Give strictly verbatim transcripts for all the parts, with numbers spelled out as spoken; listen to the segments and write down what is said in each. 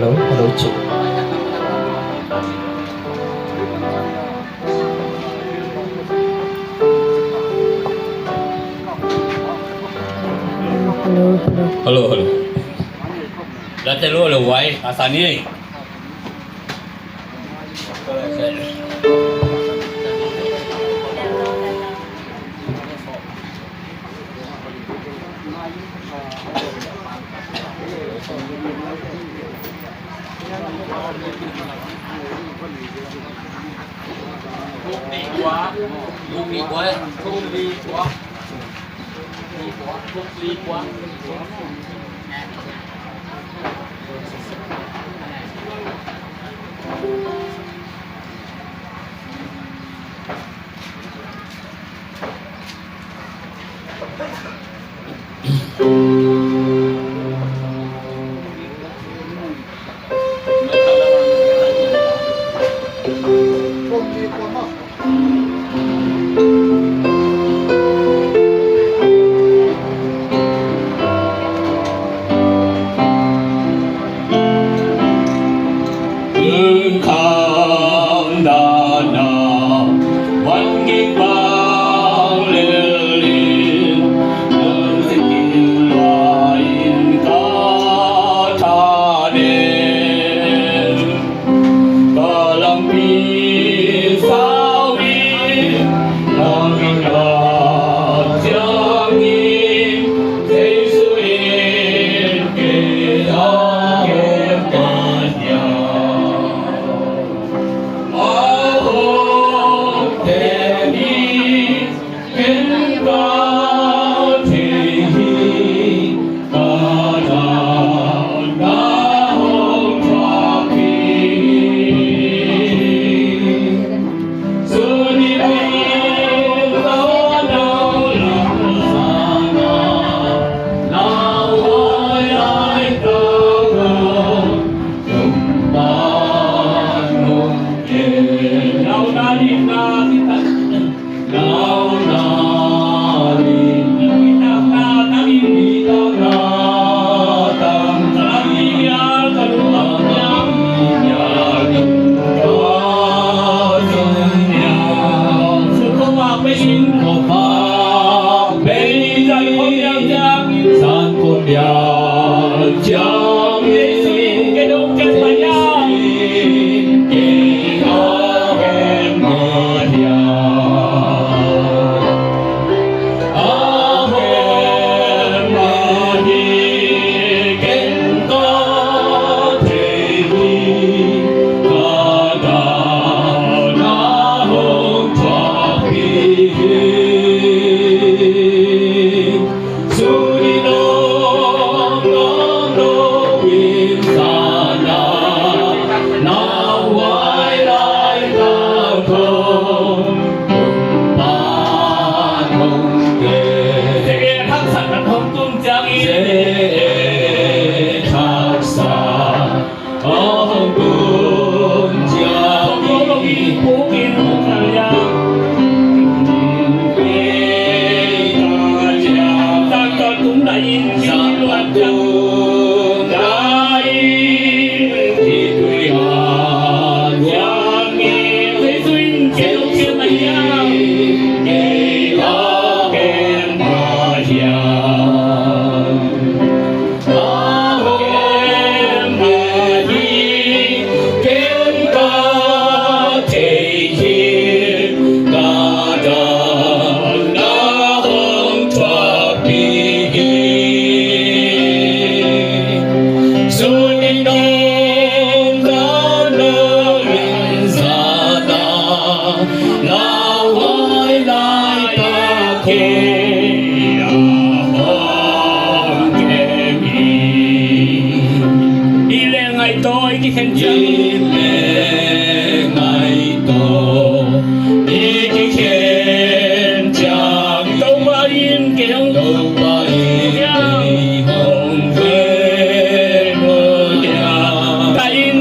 Hello, hello, check. Hello, hello. Hello, hello. Dah hello, hello, why? Asal ni.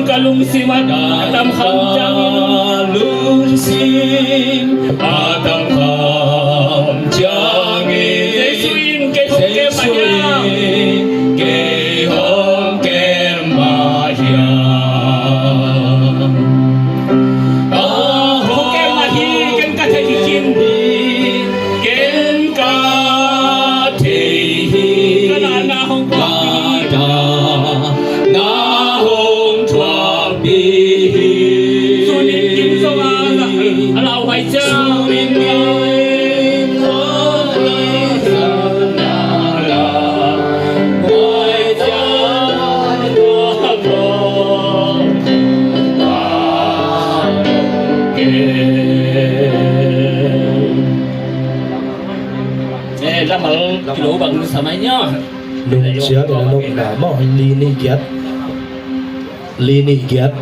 Ka lungsim a tam kham ciangin, lungsim a tam kham ciangin, Jesu in kei hong kem mah hiam. Kei hong kem mah hiam. Nung ciangin a nopna mah li nih giat. Li nih giat.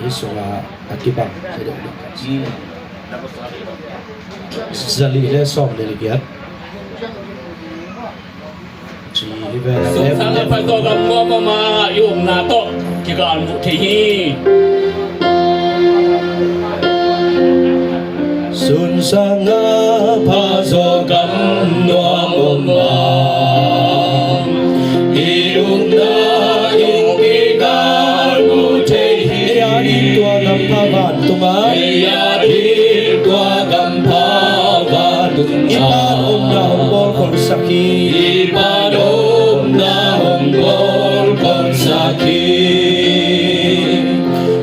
Hih sungah a kibang. Za li le sawm le giat. Sungsang a pha zaw gam nuam om a, i omna tawh kigalmuh thei hi. Sungsang a pha zaw gam nuam om a, i omna in kigalmuh thei hi. Ei a ding tua gam pha vantung a, ei a ding tua gam pha vantung a, i Pa'n omna hong bawlkholhsak hi. I Pa'n omna hong bawlkholhsak hi.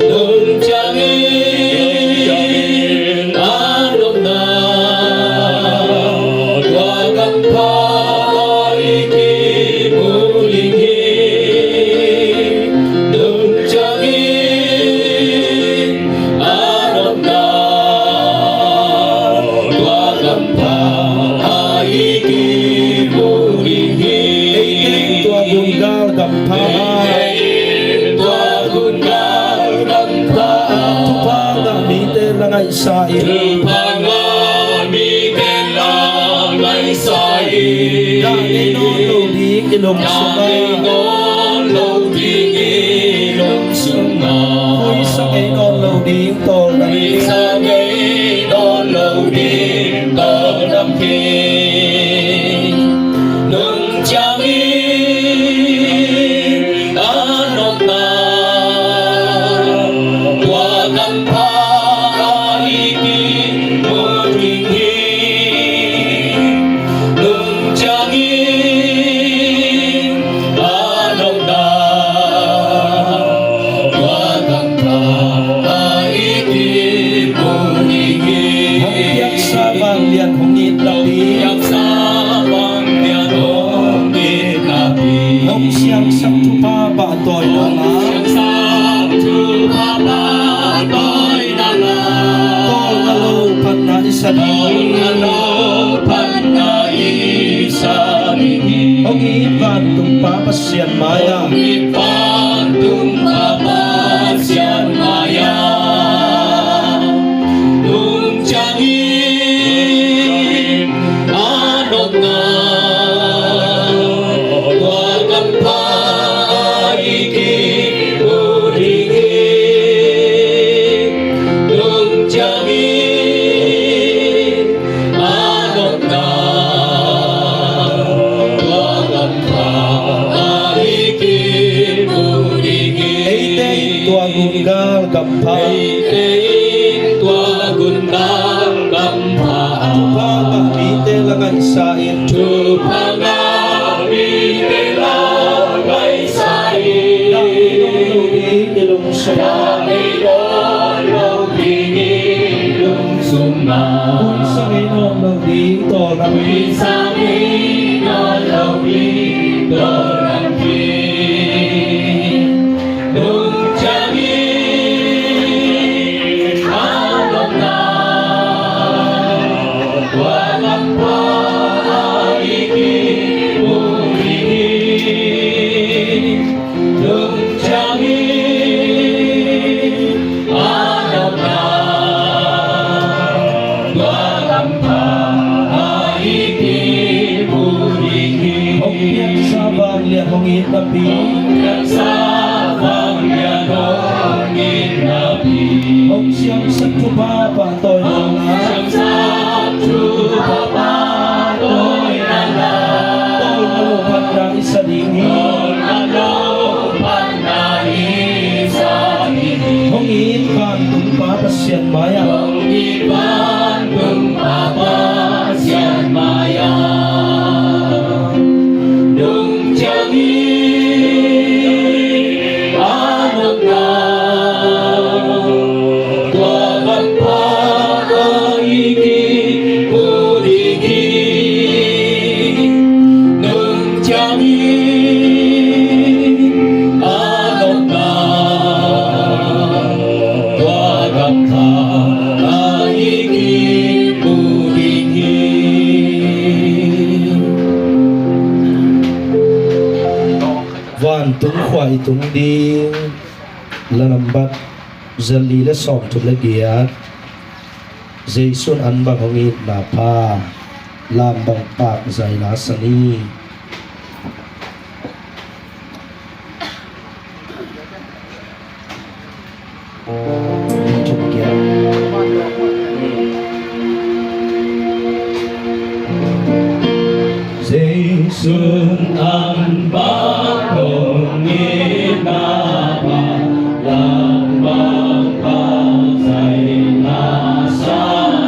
Nung ciangin a nopna tua gam pha i kimu ding hi. Nung ciangin a nopna tua gam pha i kimu ding hi. Ei teng tua gun gal gam pha, ei teng tua gun gal gam pha, thupha ngah mite la ngaihsa in, thupha ngah mite la ngaihsa in, dah ngei nawn lo ding i lung sungah, dah ngei nawn lo ding i lung sungah, khuisak ngei nawn lo ding tawldam, khuisak ngei nawn lo ding tawldam hi. Nung ciangin a nopna tua gam pha i kimu ding hi. Nung ciangin a nopna tua gam pha i kimu ding hi. Hong piaksa vanglian hong it napi, hong piaksa vanglian hong it napi, hong siangsak thupha pahtawi nang a, hong siangsak thupha pahtawi nang a, tawlnga lo phatna i sa ding, tawlnga lo phatna i sa ding hi. Hong it vantung Pa Pasian mai-ah, hong it vantung Pa Pasian mai-ah, nung ciangin a nopna tua gam pha i kimu ding hi. Nung ciangin a nopna tua gam pha i kimu ding hi. Eite in tua gun gal gam pha, eite in tua gun gal gam pha, thupha ngah mite la ngaihsa in, thupha ngah mite la ngaihsa in, dah ngei nawn lo ding i lung sungah, dah ngei nawn lo ding i lung sungah, khuisak ngei nawn lo ding tawldam, khuisak ngei nawn lo ding tawldam hi. Nung ciangin a nopna tua gam pha i kimu ding hi. Nung ciangin a nopna tua gam pha i kimu ding hi. Hong piaksa vanglian hong it napi, hong piaksa vanglian hong it napi, hong siangsak thupha pahtawi nang a, hong siangsak thupha pahtawi nang a, tawlnga lo phatna i sa ding hi. Tawlnga lo phatna i sa ding hi. Hong it vantung Pa Pasian mai-ah, hong it vantung Pa Pasian mai-ah, nung ciangin a nopna tua gam pha Tung ding la nambat zali le sawmthum le giat. Jesu'n an bang hong itna pha, lam bang pak zai la sa ni. Jesu'n an bang hong itna pha, lam bang pak zai la sa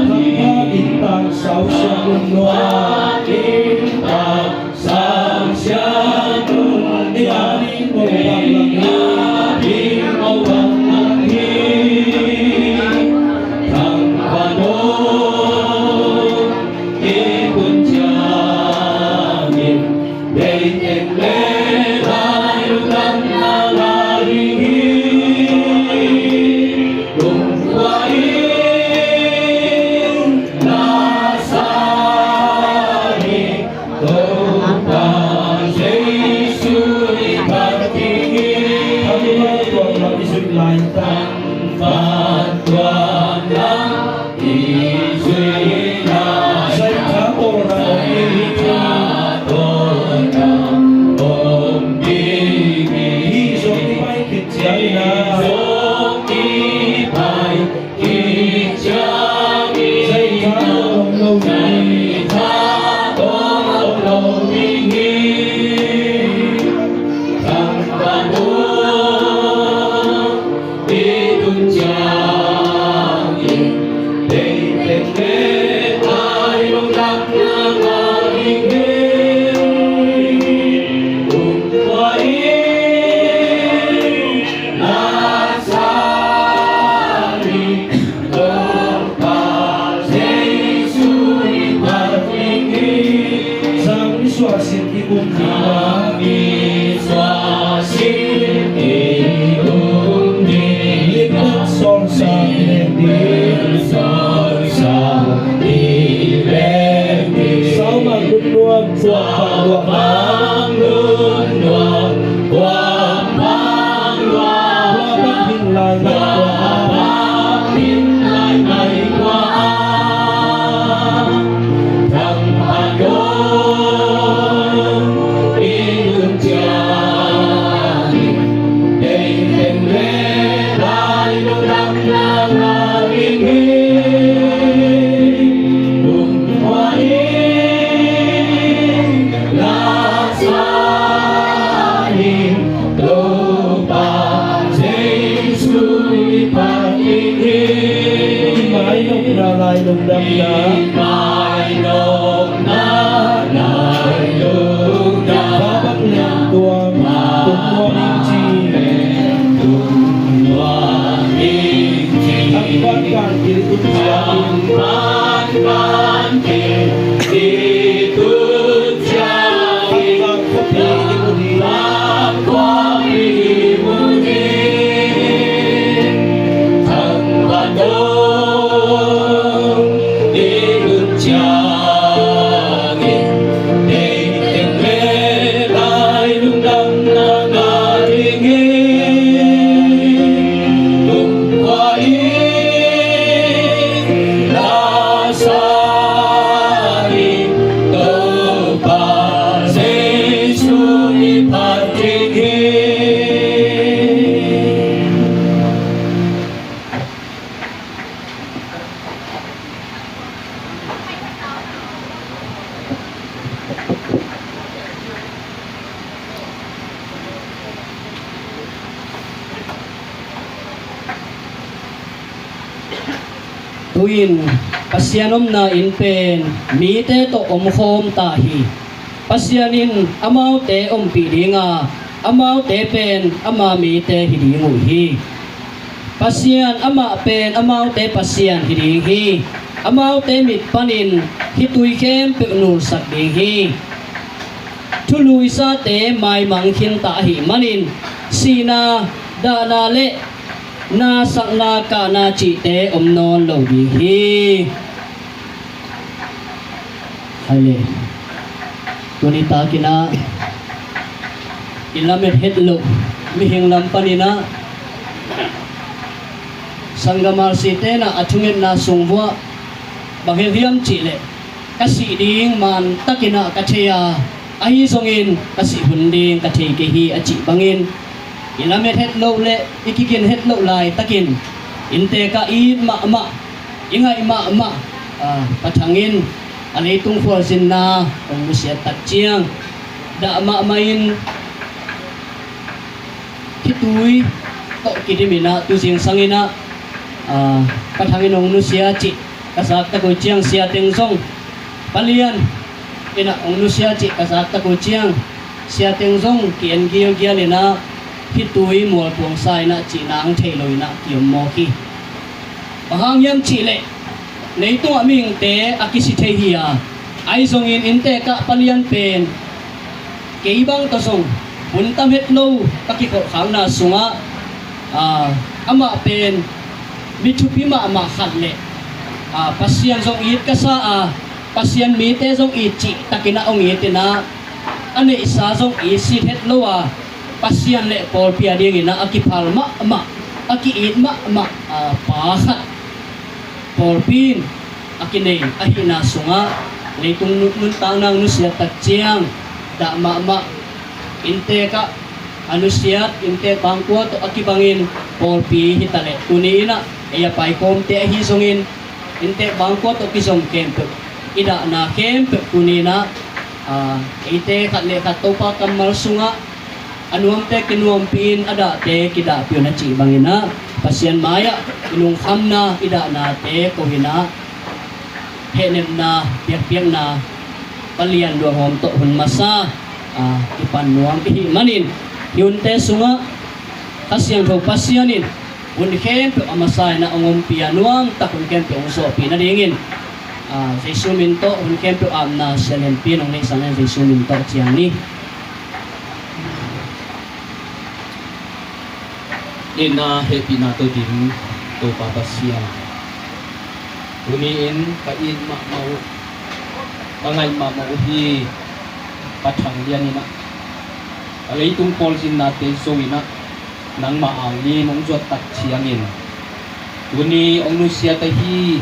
ni. Inn tang sau siang un nuam, inn tang Topa Jesu i phat ding hi. Tangval tuak lam i zuih lai tangval tuak lam i zuih lai. Zaitha tawlna om ding hi. Zaitha tawlna om ding hi. Hih zong i pai khit ciangin ah. Hih zong i pai Topa Jesu i phat ding hi. Zang i suah sin i um ding a. Zang i suah sin i um ding a. Limtak sawlsa i leng ding. Limtak sawlsa i leng ding. Saumang lutnuam, kuampang luahmang lutnuam. Kuampang luahmang. Kuampang hing lai nai kuampang. Kuampang hing lai nai kuampang. Thangpha dong i tun ciang. Dei teng le lai lungdamna ngah ding hi. Lungkhua in. Laksa in Topa Jesu i phat ding hi. I mainopna lai lungdamna. I mainopna lai lungdamna. Kha bang leng tuam, tung nuam ing ci. Tung nuam ing ci. Thangvan kan kil i tun ciang. Thangvan kan kil i tun ciang. Topa Jesu i phat ding hi. Tu-in Pasian omna inn pen mite tawh omkhawm ta hi. Pasian in amaute ompih ding a, amaute pen ama mite hi ding uh hi. Pasian amah pen amaute Pasian hi ding hi. Amaute mit panin hih tui khempeuh nulsak ding hi. Thuluisate maimang khinta ahih manin sihna, dahna le nasakna, kahna cihte om nawn lo ding hi. Hai le. Tuni takin ah i lamet het loh Mihing lam panin ah sanggam R C te in ah a thungetna sung vuah bang hiam hiam cih leh ka sih ding man takin ah ka thei a, ahi zongin ka sih hun ding ka thei kei hi a cih bangin i lamet het loh le i kigin het loh laitakin inntek ah i it mahmah, i ngaih mahmah, ah, Pa Thang in a leitung khualzinna hong nusiat tak ciang dah mahmah in khitui tawh kidim in ah tu zingsang in ah, ah, Pa Thang in hong nusia cih ka zak tak uh ciang sia teng zong, Pa Lian in ah hong nusia cih ka zak tak uh ciang sia teng zong ki-en gilgial in ah khitui mualphuang sa in ah cihna ang thei lo in ah ki-om mawk hi. Bang hang hiam cih leh leitungah mihingte a kisi thei hi a, ahi zongin inntek ah Pa Lian pen kei bang tawh zong hun tam het lo ka kikholhkhakna sungah, ah, amah pen mi thupi mahmah khat le, ah, Pasian zong it ka sa a, Pasian mite zong it cih takin ah hong it in ah, a neihsa zong it sit het lo a, Pasian le pawlpi a dingin ah a kiphal mahmah, a ki-it mahmah, ah, pa khat pawlpi in a kinei ahihna sungah leitung nu-, nuntakna nusiat tak ciang dah mahmah, inntek ah a nusiat, inntek bangkua tawh a kibangin pawlpi hi ta leh tuni in ah ei a paikhawmte ahi zongin inntek bangkua tawh kizom khempeuh i dahna khempeuh tuni in ah, ah, eite khat le khat Topa kammal sungah a nuamte kinuampih in a dahte kidahpih un a cih bangin ah Pasian mai-ah i lungkhamna i dahnate ko in ah hehnepna biakpiakna Pa Lian luahawm tawh hun masa, ah, kipan nuam i hih manin hih hunte sungah Kha Siangtho Pasian in hun khempeuh a masa in ah hong ompih a, nuamtak hun khempeuh hong zawhpih nadingin, ah, Jesu min tawh hun khempeuh apna Sia Lianpi in hong neihsak in Jesu min tawh ciam ni. Itna hehpihna tawh dim Topa Pasian, tuni-in ka it mahmah uh, ka ngaih mahmah uh hi Pa Thang Lian in ah a leitung khualzinnate zo in ah nangmah anglim hong zuat tak ciangin tuni hong nusiat ahi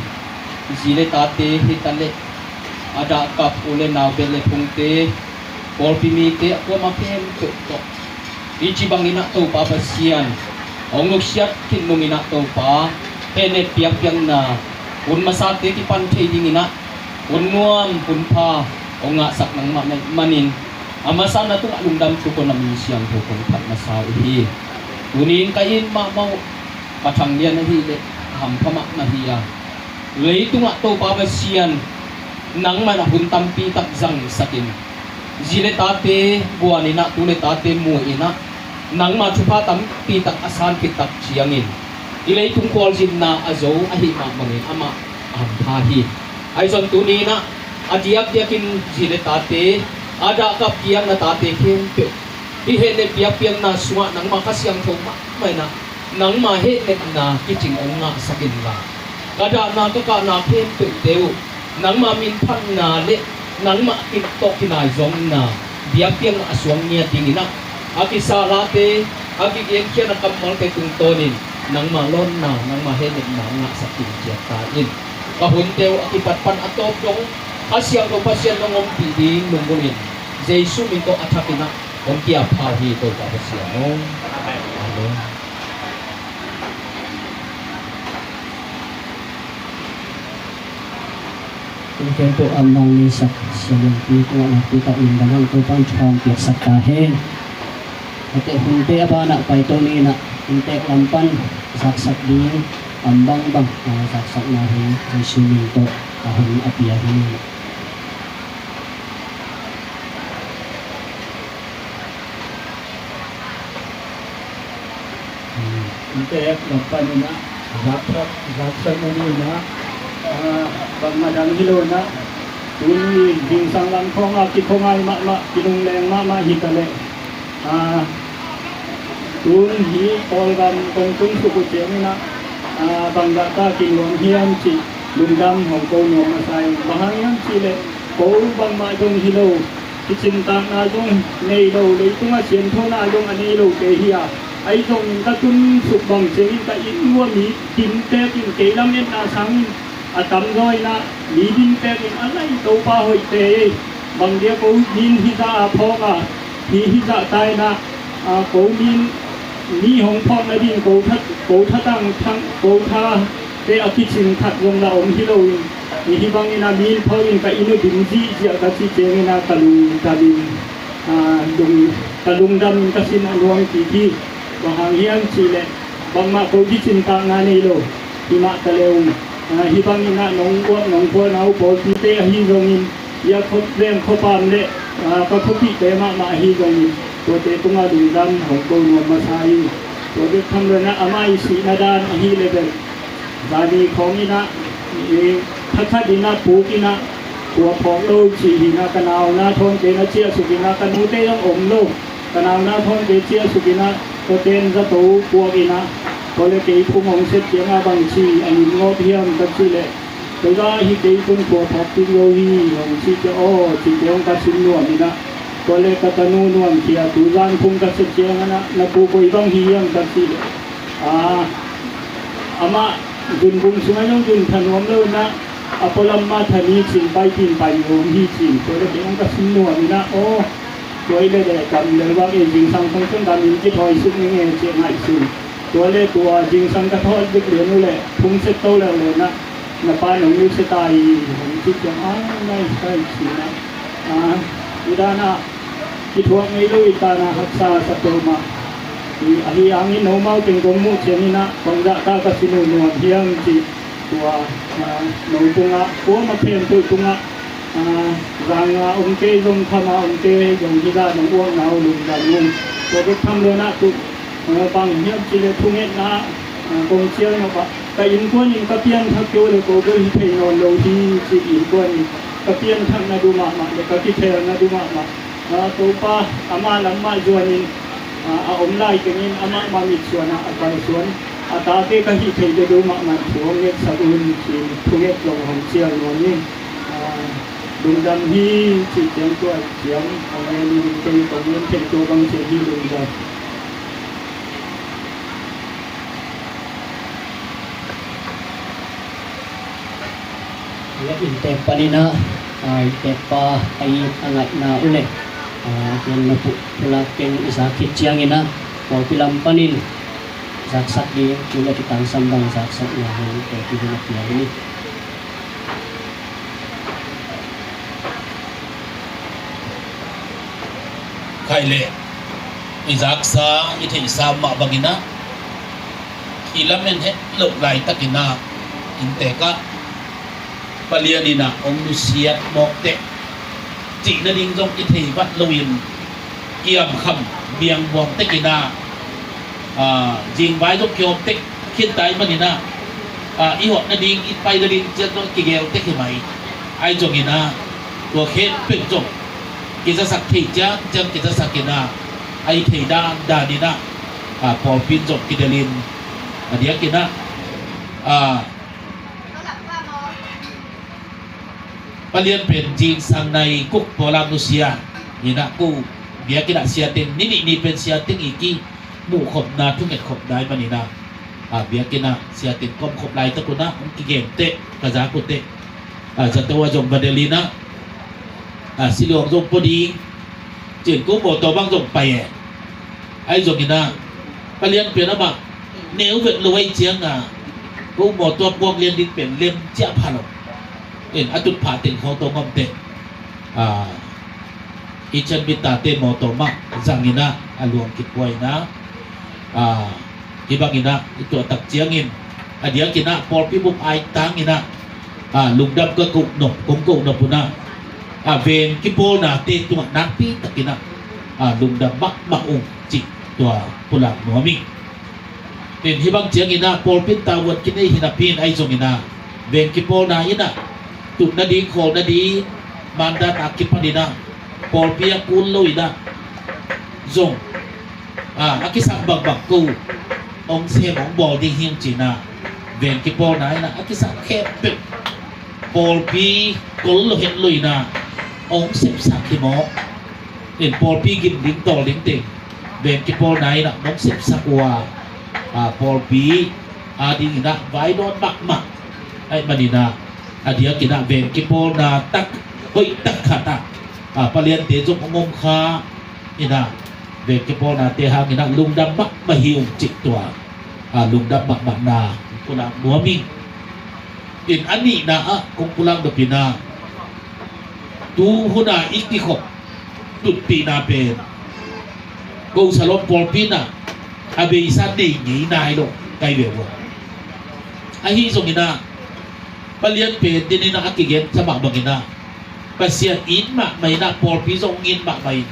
zi le tate hi ta leh a dahkap u le nau, beh le phungte, pawlpi mite a kuamah khempeuh tawh i ci bangin ah Topa Pasian hong nusiat khit nungin ah Topa hehnep biakpiakna hun masate kipan thei dingin ah hun nuam hun pha hong ngahsak nangmah na hih manin a masa na tungah lungdam thupha na min siangtho kong phat masa uh hi. Tuni-in ka it mahmah uh Pa Thang Lian ahih leh a hampha mah na hi a, leitungah Topa Pasian nangmah in ah hun tampi tak zangsak in zi le tate guan in ah, tu le tate mu in ah nangma thupha tampi tak a san khit tak ciangin i leitung khualzinna a zo ahih mah bangin amah a hampha hi. Ahi zong tuni in ah a diakdiakin zi le tate, a dahkap kiangna tate khempeuh hih hehnep biakpiakna sungah nangma Kha Siangtho mahmah in ah nangma hehnepna kicing hong ngahsak inla, ka dahna ka kahna khempeuhte uh nangma minphatna le nangmah tawh kinaizawngna biakpiakna a suang ngiat dingin ah a kisa late, a kigenkhiatna kammalte tungtawnin nangma lawnna, nangma hehnepna ngahsak ding ciat ta in. Ka hunte uh a kipat pan a tawp dong Kha Siangtho Pasian nong ompih ding lunggulhin Jesu min tawh a thakin ah hong kiappha uh hi Topa Pasian aw. Amen. Amen. Kum khempeuh a nang neisak Sia Lianpi tungah nakpi takin dang hang Topa'n thupha piaksak ta hen. Ate hunte a banah paito ni in ah inntek lam pan zaksak ding lam bangbang, ah, zaksakna hun Jesu min tawh a hun a pia hi. Inntek lam panin ah zaksak, zaksak na ni in ah, ah, bangmah dang hi lo in ah, tuni zingsang lam khawngah kikhongai mahmah, kilungleng mahmah hi ta leh, ah, tun hih Kawlgam kong tun suk uh ciangin ah, ah, bangzah ta kinuam hiam cih lungdam hong ko nuam masa ing. Bang hang hiam cih leh ko bangmah zong hi lo, kicingtakna zong nei lo, leitungah sianthona zong a nei lote hi a, Ahi zongin ka tun suk bang ciangin ka inn uah mi dim pek in, kei lametna sangin a tamzaw in ah mi dim pek in, a lai Topa hoih te ei. Bang dia ko min hizah a phawk a, hi hizah ta in ah, a, ko min mi hong phawk nading ko tha, ko tha tang thang, ko tha te a kicing khat zong la om hi lo in, hi, hi bangin a min phawk in ka inn uh dim zihziah ka cih ciangin ah ka lungdam in, a, lung, ka lungdam in ka sin a nuam kik hi. Bang hang hiam cih leh bangmah ko kicin takna nei lo. Hi mah ta le ung, a, hi bangin ah nong uap nong khualna uh pawlpite ahi zongin, ia khop veng khopam le, a, ka khuapihte mahmah ahi zongin, tuate tungah lungdam hong ko nuam masa hi. Tua bek tham lo in ah amah i sihna dan ahih leh bel, zani khawng in ah, i, thakhat in ah puk in ah, khua phawk lo cih hi in ah, ka nauna thawnte na ciahsuk in ah, ka nute zong om lo, ka nauna thawnte ciahsuk in ah, tua ten zato puak in ah, tua le kei phung hong sep ciangah bang ci a ngim ngawp hiam ka cih leh, tua zah hi kei tun khua phawk kik lo hi hong ci ciang, aw, cihte hong ka sim nuam in ah, tua le ka tanu nuamkhia, tu zan phung ka sep ciangah na, na pu koi bang hi hiam ka cih leh, a, amah zunbung sungah zong zun tha nuam lo in ah, a pualam mah tha ni cin pai tin pai nuam hi cin, tua le kei hong ka sim nuam in ah, aw, tua hi leh leh dam lel bang e, zingsang khong ciang dam in kithawi suk ning e ci a ngaihsun. Tua le tua zingsang ka thawh dik lian uh leh phung sep to leuh leh na, na pa nong nusia ta hi hong ci ciang, a, nai sai ci na, a, i dan ah kithuak ngei lo i tan ah haksa sa peuhmah. Ahi hangin nomau teng kong muh ciangin ah bang zah ta ka sin uh nuam hiam cih, tua, a, no tungah, kuama khempeuh tungah, a, zang a om kei zong, kham a om kei zong, hi zah nong uakna uh lungdam ung. Tua bek tham lo in ah tu, a, bang hiam cih leh thungetna, a, kong cial nop ah, ka innkuan in ka pianthak kei uh leh ko bel hi thei nawn lo hi ci, innkuan in ka pianthak na duh mahmah le ka kithel na duh mahmah. A, Topa, amah lam mah zuanin, a, a om lai tengin amah mah mitsuan ah a kalsuan a tate ka hih theih te duh mahmah thu hong ngetsak un ci, thunget zong hong cial nuam in, a, lungdam hi cih ciang tua ciang hong ngen in, kei kong ngen theih tua bang ciang hi lungdam. Innteek panin ah, a, innteek pa a it a ngaihna uh leh, a, a kiang na pu, pulak keng i zak khit ciangin ah, pawlpi lam panin zaksak ding, tu le kitangsam bang zaksak na hong innteek ding a piang hi. Khaih leh i zaksa i theihsa mah bangin ah, i lamen het loh laitakin ah, innteek ah Palian in ah hong nusiat mawk teh, cih nading zong i thei vat loin, kiamkham biangbuang tekin ah, a, zingvai zong kiawm tek khin tai manin ah, a, i hawh nading, i pai nading ciat zong kigel tek hi mai. Ahi zongin ah, tua khempeuh zong kizasak thei ciangciang kizasak in ah, a i thei dandan in ah, a, pawlpi in zong kidelin, a diakin ah, a, Palian pen zingsang nai kuk pawlak nusia in ah, ko biakinn ah siateng ni nih ni pen siateng i kimuhkhopna, thungetkhopna i manin ah, a, biakinn ah siateng kawmkhop laitak un ah hong kigen teh, ka zak uh teh, a, zato ah zong va delh in ah, a, Siluang zong pua ding, cin ko mawtaw bang zong pai e. Ahi zongin ah, Palian pen amah neu vet lo ahih ciangin ah, ko mawtaw puak lian ding pen lem ciah pha lo. In a tutphah teng khawng tawh ngam teh, a, i cian mi tate mawtaw mah zangin ah, a luang kipua in ah, a, hih bangin ah i tuahtak ciangin, a diakin ah pawlpi bup aitangin ah, a, lungdam ka koh nop, kong koh nop un ah, a, veng kipawlnate tungah nakpi takin ah, a, lungdam mahmah ung cih tua pulak nuam ing. In hih bang ciangin ah pawlpi in tavuan kinei hi napi in, ahi zongin ah veng kipawlna in ah tuh nading, khawl nading, mandat a kipan in ah pawlpi a kul lo in ah zong, a, a kisam bangbang ko hong sem hong bawl ding hi ung ci-in ah, veng kipawlna in ah a kisam khempeuh pawlpi kol lo het lo in ah hong sepsak hi mawk. In pawlpi gim ding tawl ding teng veng kipawlna in ah nong sepsak uh a, a, pawlpi ading in ah vai nawn mahmah ahih manin ah, a diakin ah veng kipawlna tak hoih tak khat ah, a, paliante zong hong om kha in ah, veng kipawlnate hangin ah lungdam mahmah hi ung cih tua, a, lungdam mahmahna kong pulak nuam ing. In a nihna ah kong pulak nop in ah, tu hun a i kikhop tutpihna pen Ko Salom pawlpi in ah a beisa nei ngei nai lo kai ve uh a. Ahi zongin ah palian pen dinin ah a kigen sa mah bangin ah Pasian it mahmah in ah pawlpi zong it mahmah in,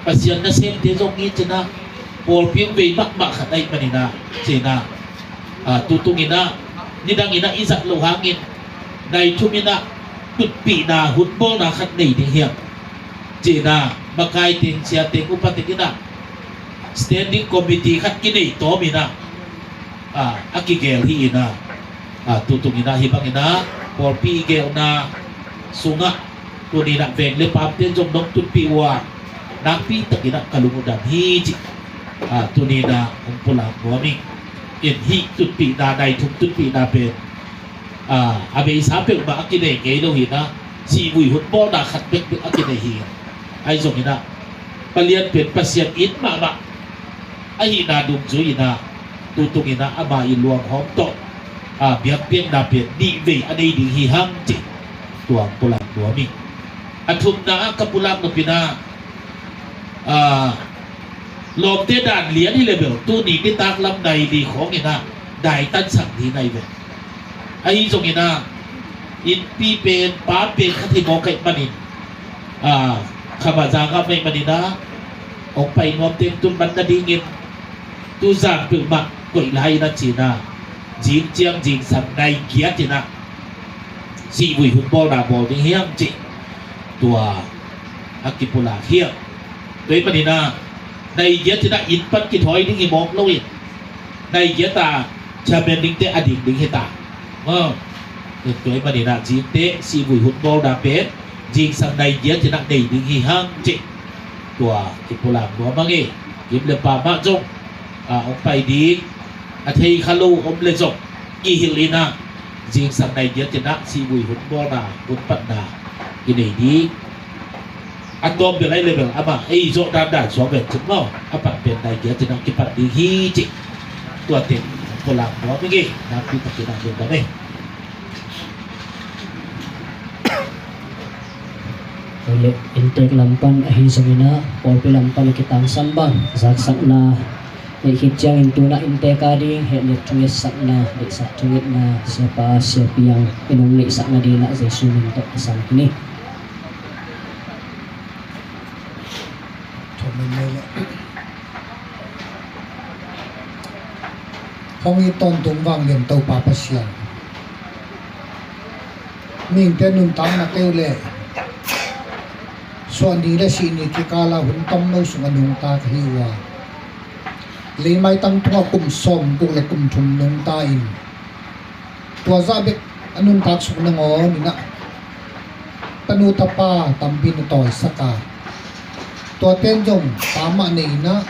Pasian nasemte zong it in ah pawlpi hong vei mahmah khat ahih manin ah ci in ah, a, tutung in ah nidang in ah i zat loh hangin nai thum in ah tutpihna hun bawlna khat nei ding hiam ci in ah makai teng, sia teng, upa teng in ah standing committee khat kinei tawm in ah, a, a kigel hi in ah, a, tutung in ah hih bangin ah pawlpi i gelna sungah tuni in ah veng le paamte zong nong tutpih uh a, nakpi takin ah ka lung uh dam hi cih, a, tuni in ah hong pulak nuam ing. In hih tutpihna, nai thum tutpihna pen, a, a beisa peuhmah a kinei ngei lo hi in ah, sihvui hun bawlna khat bekbek a kinei hi. Ahi zongin ah palian pen Pasian it mahmah ahihna dungzui in ah, tutung in ah ama i luanghawm tawh, a, biakpiakna pen nih vei a nei ding hi hang cih tua pulak nuam ing. A thumna ah ka pulak nop in ah, a, lawmte dan lian hi le bel tuni nitak lam nai li khawng in ah daitansak ding ahi ve. Ahi zongin ah innpi pen paam pen khat hi mawk ahih manin, a, khamah zangah mah ahih manin ah hong pai nuam teng tun man nadingin tuzan peuhmah koih lai in ah ci in ah, zing ciang zingsang nai giat in ah sihvui hun bawlna bawl ding hiam cih tua a kipulak hiam. Tua ahih manin ah nai giat in ah inn pan kithawi ding hi mawk lo in, nai giat a chairman dingte a ding ding hi ta. Maw, tua ahih manin ah zingteh sihvui hun bawlna pen zingsang nai giat in ah nei ding hi hang cih tua kipulak nuam ing. Kim le pa mah zong, a, hong pai ding a thei kha lo om le zong kihilh in ah zingsang nai giat in ah sihvui hun bawlna hun patna kinei ding. A tawm bel ahih le bel amah ei zawh dandan suak ven cin maw, a pat pen nai giat in ah kipat ding hi cih tua teng pulak nuam ing. Nakpi takin ah lungdam ei. Tua leh inntek lam pan ahi zongin ah pawlpi lam pan a kitangsan bang zaksakna neih khit ciangin tu-in ah inntek a ding hehnet thungetsakna, deihsak thungetna siapa siapi in hong neihsak nading in ah Jesu min tawh ka san hi ni. Hong it tawntung vanglian Topa Pasian, mihingte nuntakna kei uh leh suahni le sihni kikal a hun tamlo sungah nungta ka hi uh a, leimaitang tungah kum sawmguk le kum thum nungta in, tua zah bek a nuntak sung nangawn in ah tanu tapa tampi in a tawisak a, tuate in zong pa mah nei in ah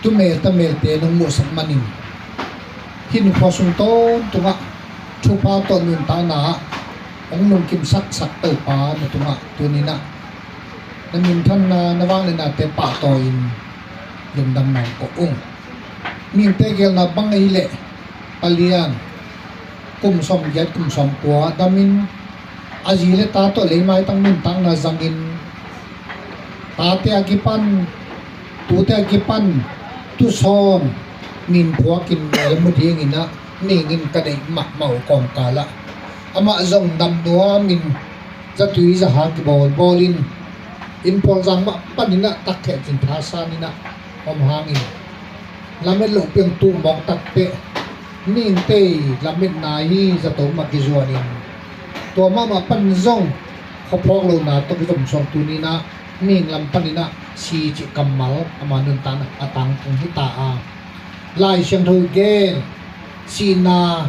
tumel tamelte nong muhsak manin, hih khua sung tawntungah thupha tawh nuntakna ah hong lungkim saksak Topa na tungah tuni-in ah na minthanna, na vangliatnate pahtawi-in lungdamna ko ung. Mihingte geelna bang ahih leh palian kum sawmgiat kum sawmkua damin a zi le ta tawh leimaitang nuntakna zangin, tate a kipan, tute a kipan, tusawn min phuakin mel mu dingin ah mihing in ka deih mahmah uh kawmkal ah amah zong dam nuamin zatui zahang kibawlbawlin, inn phualzang mah panin ah takkhiat cin thasan in ah om hangin, lamet loh piang tumawk takteh mihingte lametna hi zato mah kizuanin, tua mahmah pan zong khuaphawk lohna tawh kizom suak tuni-in ah mihing lam panin ah si cih kammal ama nuntakna a tangtung hi ta a, Lai Siangtho gen sihna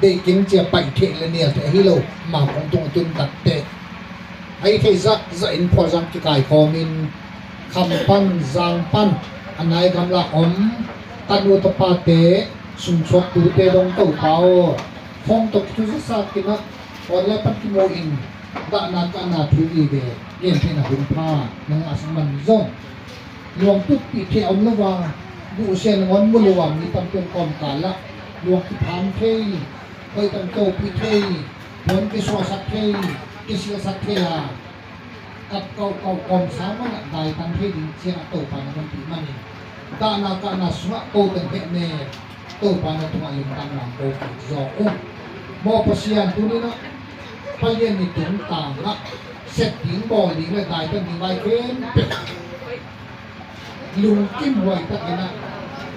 deih keng cia paih theih le nial theih ahi lo, ama kong tung a tun takteh ahi theih zahzah in phualzang kikaikhawmin, kham pan zang pan A nai gamlak om tanu tapate, sungsuaktute dong Topa aw, phone tawh kithusia sa kinah online pan kimu in, dahna kahna thu i ve, gentheihna hun pha na ngahsak man zong, luang tutpih thei a om lo a, guhsia nangawn mu lo a mi tampi om kawmkal ah luang kipham thei, hoih tang topih thei, puan kisuahsak thei, kisilsak thei a, kap kauhkauh kawmsa manah daitang thei ding ciangah Topa na honpih manin, dahna kahna sungah ko teng hehne Topa na tungah lungdam lam ko kik zaw uh. Maw Pasian, tuninah palian ni tungtangah sep ding, bawl ding le daitan ding vai khempeuh lungkim huai takinah,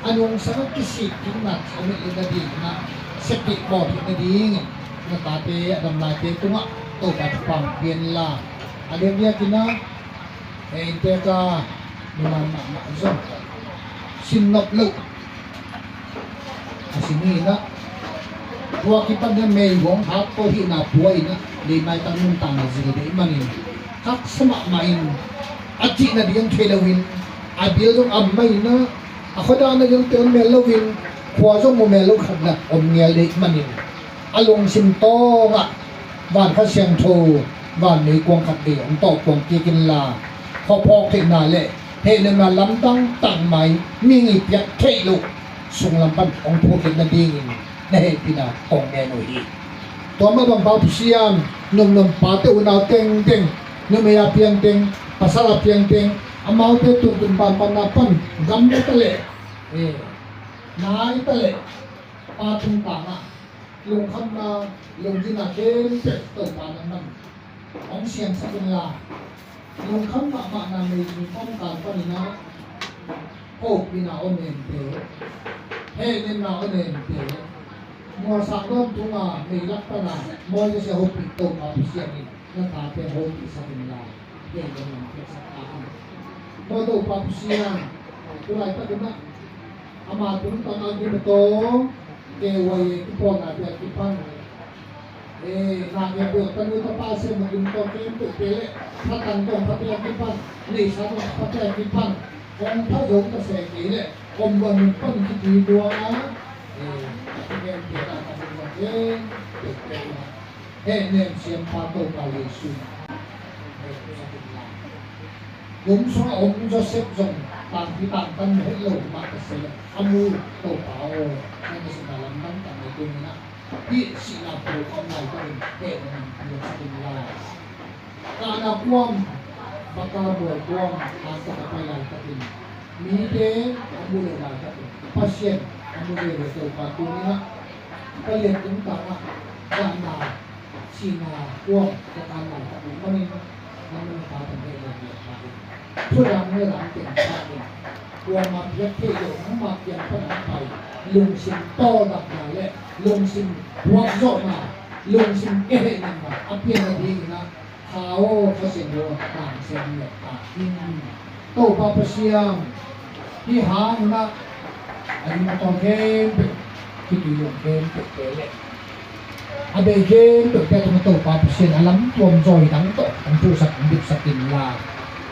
a nungsangah kisik dingna thamet le nadinginah sepih bawl theih nadingin na tate a damnaite tungah Topa thupha pianla, a lianliakinah e innte ka numan mahmah zong sinnop loh a si ni inah, tua kipan in mei huang hat ko hihna pua inah, leimai tang nuntakna zil deih manin, haksa mahmah in a cihna ding thei loin, a bil zong am mah inah, a khuadahna ding te on mel loin, khua zong mu mel lo khatna om ngel deih manin, a lungsim tawngah van Kha Siangtho, van meikuang khat vei hong tawh kuang kik inla, khuaphawk theihna le hehnemna lamdang tangmai, mihing i piak theih loh sunglam pan hong phut kik nadingin na hehpihna kong ngen uh hi. Tua mah bang Pasian, nungnun pate unau tengteng, numei a piangteng, pasal a piangteng, amaute tuntun banbanna pan gamta leh, eh, naita leh, pa tungtangah lungkhamna, lungzinna khempeuh Topa nangman hong siangsak inla, lungkham mahmahna meizung kawmkal paninah hopihna aw nente, hehnemna aw nente, mualsang dawn tunga meilak pana mawi zasia hopih Topa Pasian in na tate hopihsak inla, hehnemna piaksak ta in. Maw Topa Pasian, tu laitakinah ama tungtang a gim a tawng, K Y A kipawlna te a kipan, eh, na khempeuh tanu tapa sem a gim tawng khempeuhte le, phatang tawng phate a kipan, neihsa tawng phate a kipan, hong pha zo ta se kei le, om luan min pan kiti luang a, eh, khempeuh a tanu tapa sem khempeuhte le, hehnem siampa Topa Jesu hehpihsak inla. Gum sungah om Joseph zong tangpi tangtan na het lo mah ka se le, a mu Topa aw, na nasepna lamdang tang na tuninah, hih sihna pawlkhawm laitakin hehnem piaksak inla. Kahna kuam, baka mual kuam, hangtak a pai laitakin mite a mu lo laitakin Pasian a mu veve Topa tuninah, palian tungtangah kahna sihna kuam ka kan laitak uh manin, nangmah na tate hehnem piaksak in. Thudang le dang teng takin, kuamah piak theih loh nangmah kiang pan a pai, lungsim tawldamna le lungsim puakzawhna, lungsim kihehnemna a pian nadinginah, Kha aw, Kha Siangtho, tangsiam ngiat ta in. Topa Pasian, hih hangunah a lim a tawn khempeuh, khitui luang khempeuhte le a bei khempeuhte tungah Topa Pasian a lamtuam zawi dang tawh hong puhsak hong dipsak inla.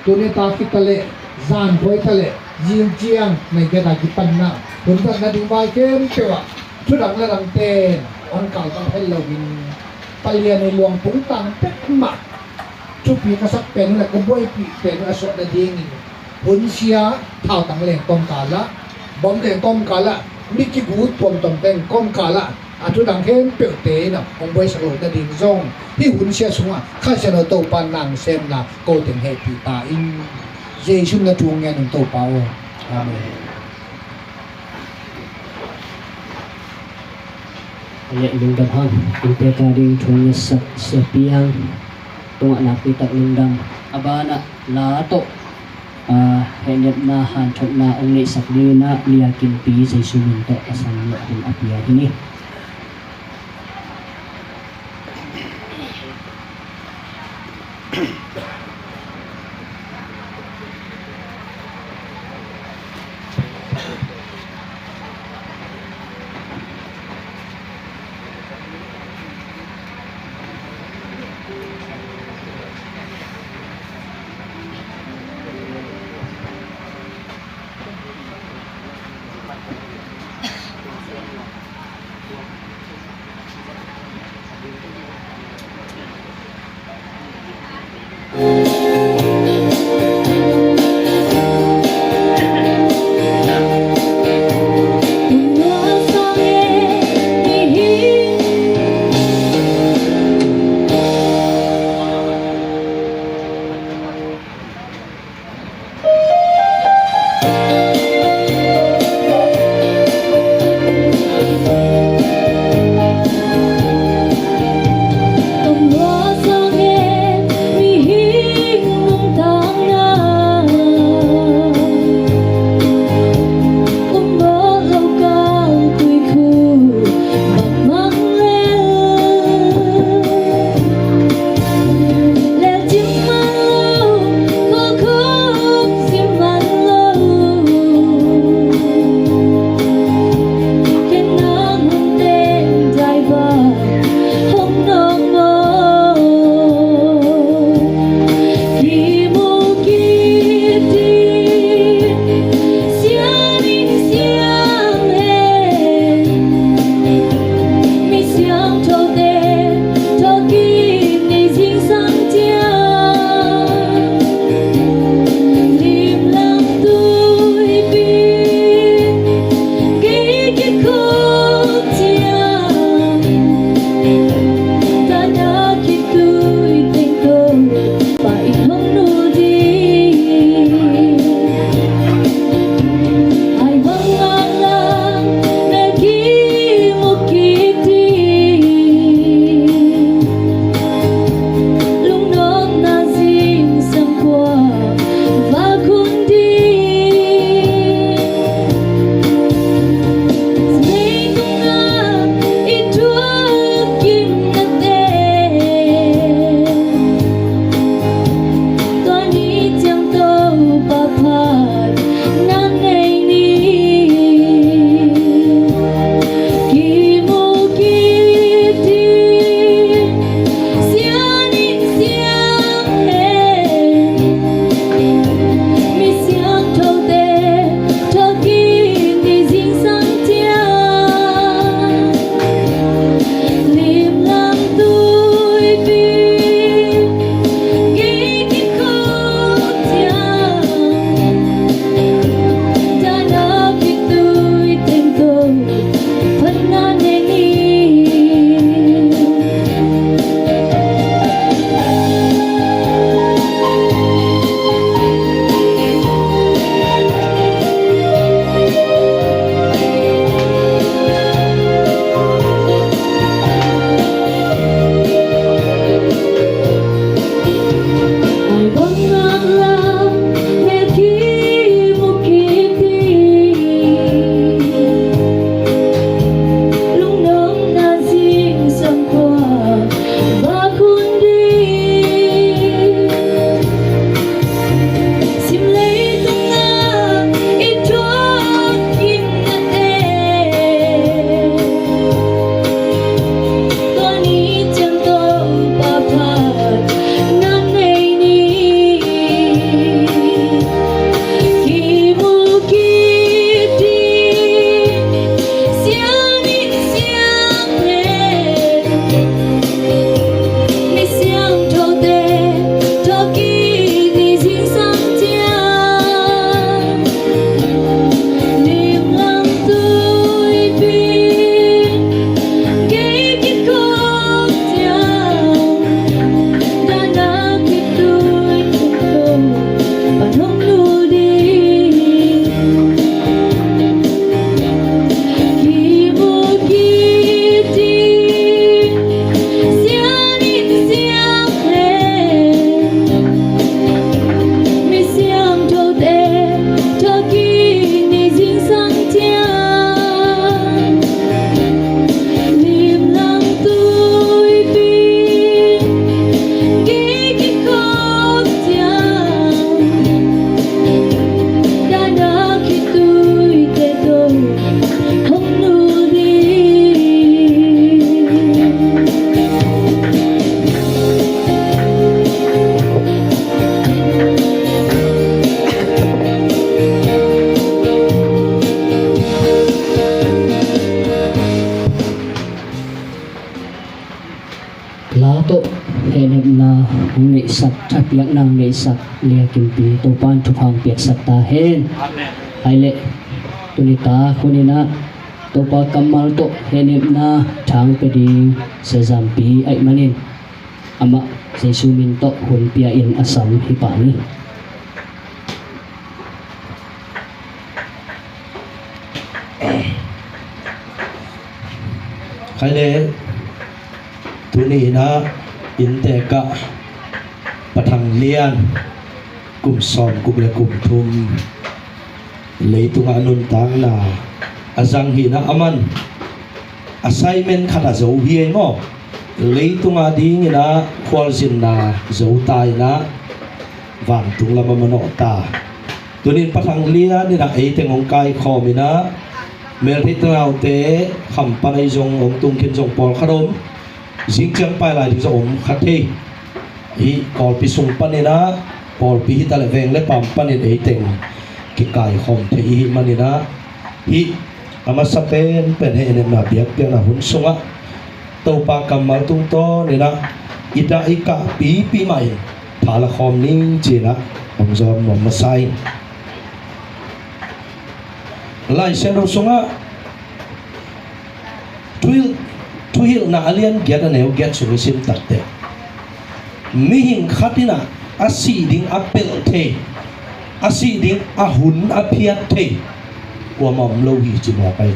Tuni ta khit ta leh, zan khuai ta leh, zing ciang nai khit a kipanna hun zat nading vai khempeuh ah thudang le dangte hong kalkal hel loin, palian i luang tungtang pek mah thupi ka sak pen uh le ka buaipih pen uh a suah nadingin, hunsia thautang leng kawmkal ah, bom leng kawmkal ah, mi kigu tuamtuam teng kawmkal ah, a thudang khempeuhte in ah hong buaisak loh nading zong, hih hunsia sungah Kha Siangtho Topa nang semna ko teng hehpih ta in. Jesu min a thu ngen ung Topa aw. Amen. Leh lungdam hang, innte ka ding thu ngetsak Sia Piang tungah nakpi tak lungdam. A banah la tawh, ah, hehnepna hanthotna hong neihsak dingin ah Lia Kimpi Jesu min tawh a sang leh hun a pia hi ni. sak, thapiakna neihsak Lia Kimpi Topa'n thupha piaksak ta hen. Amen. Hai leh tuni tak hun in ah Topa kammal tawh hehnepna thang pia ding Sia Zampi ahih manin amah Jesu min tawh hun pia in a sam hi pah ni. Khai le, tuni in ah inntek ah Pa Thang Lian kum sawmguk le kum thum leitungah nuntakna a zang hi in ah, aman assignment khat a zo hi ei maw. Leitung adingin ah khualzinna zo ta in ah vantung lam a manawh ta. Tunin Pa Thang Lian in ah ei teng hong kaikhawm in ah, meltheih tanaute kham pan ahi zong hong tung khin zong pawlkhat om. Zing ciang pai lai ding zong om kha thei. Hih pawlpi sung panin ah, pawlpi hi ta leh veng le paam panin ei teng kikaikhawm thei i hih manin ah, hih a masa penpen hehnepna biakpiakna hun sungah Topa kammal tungtawn in ah i dah i kah pipi mah in tha la khawm ni ci-in ah hong zawm nuam masa ing. Lai Siangtho sungah Thuhilh, Thuhilhna a lian giat a neu giat sung i sim tak teh, mihing khat in ah a sih ding a pelh thei, a sih ding a hun a phiat thei kuamah om lo hi ci mawk ahi.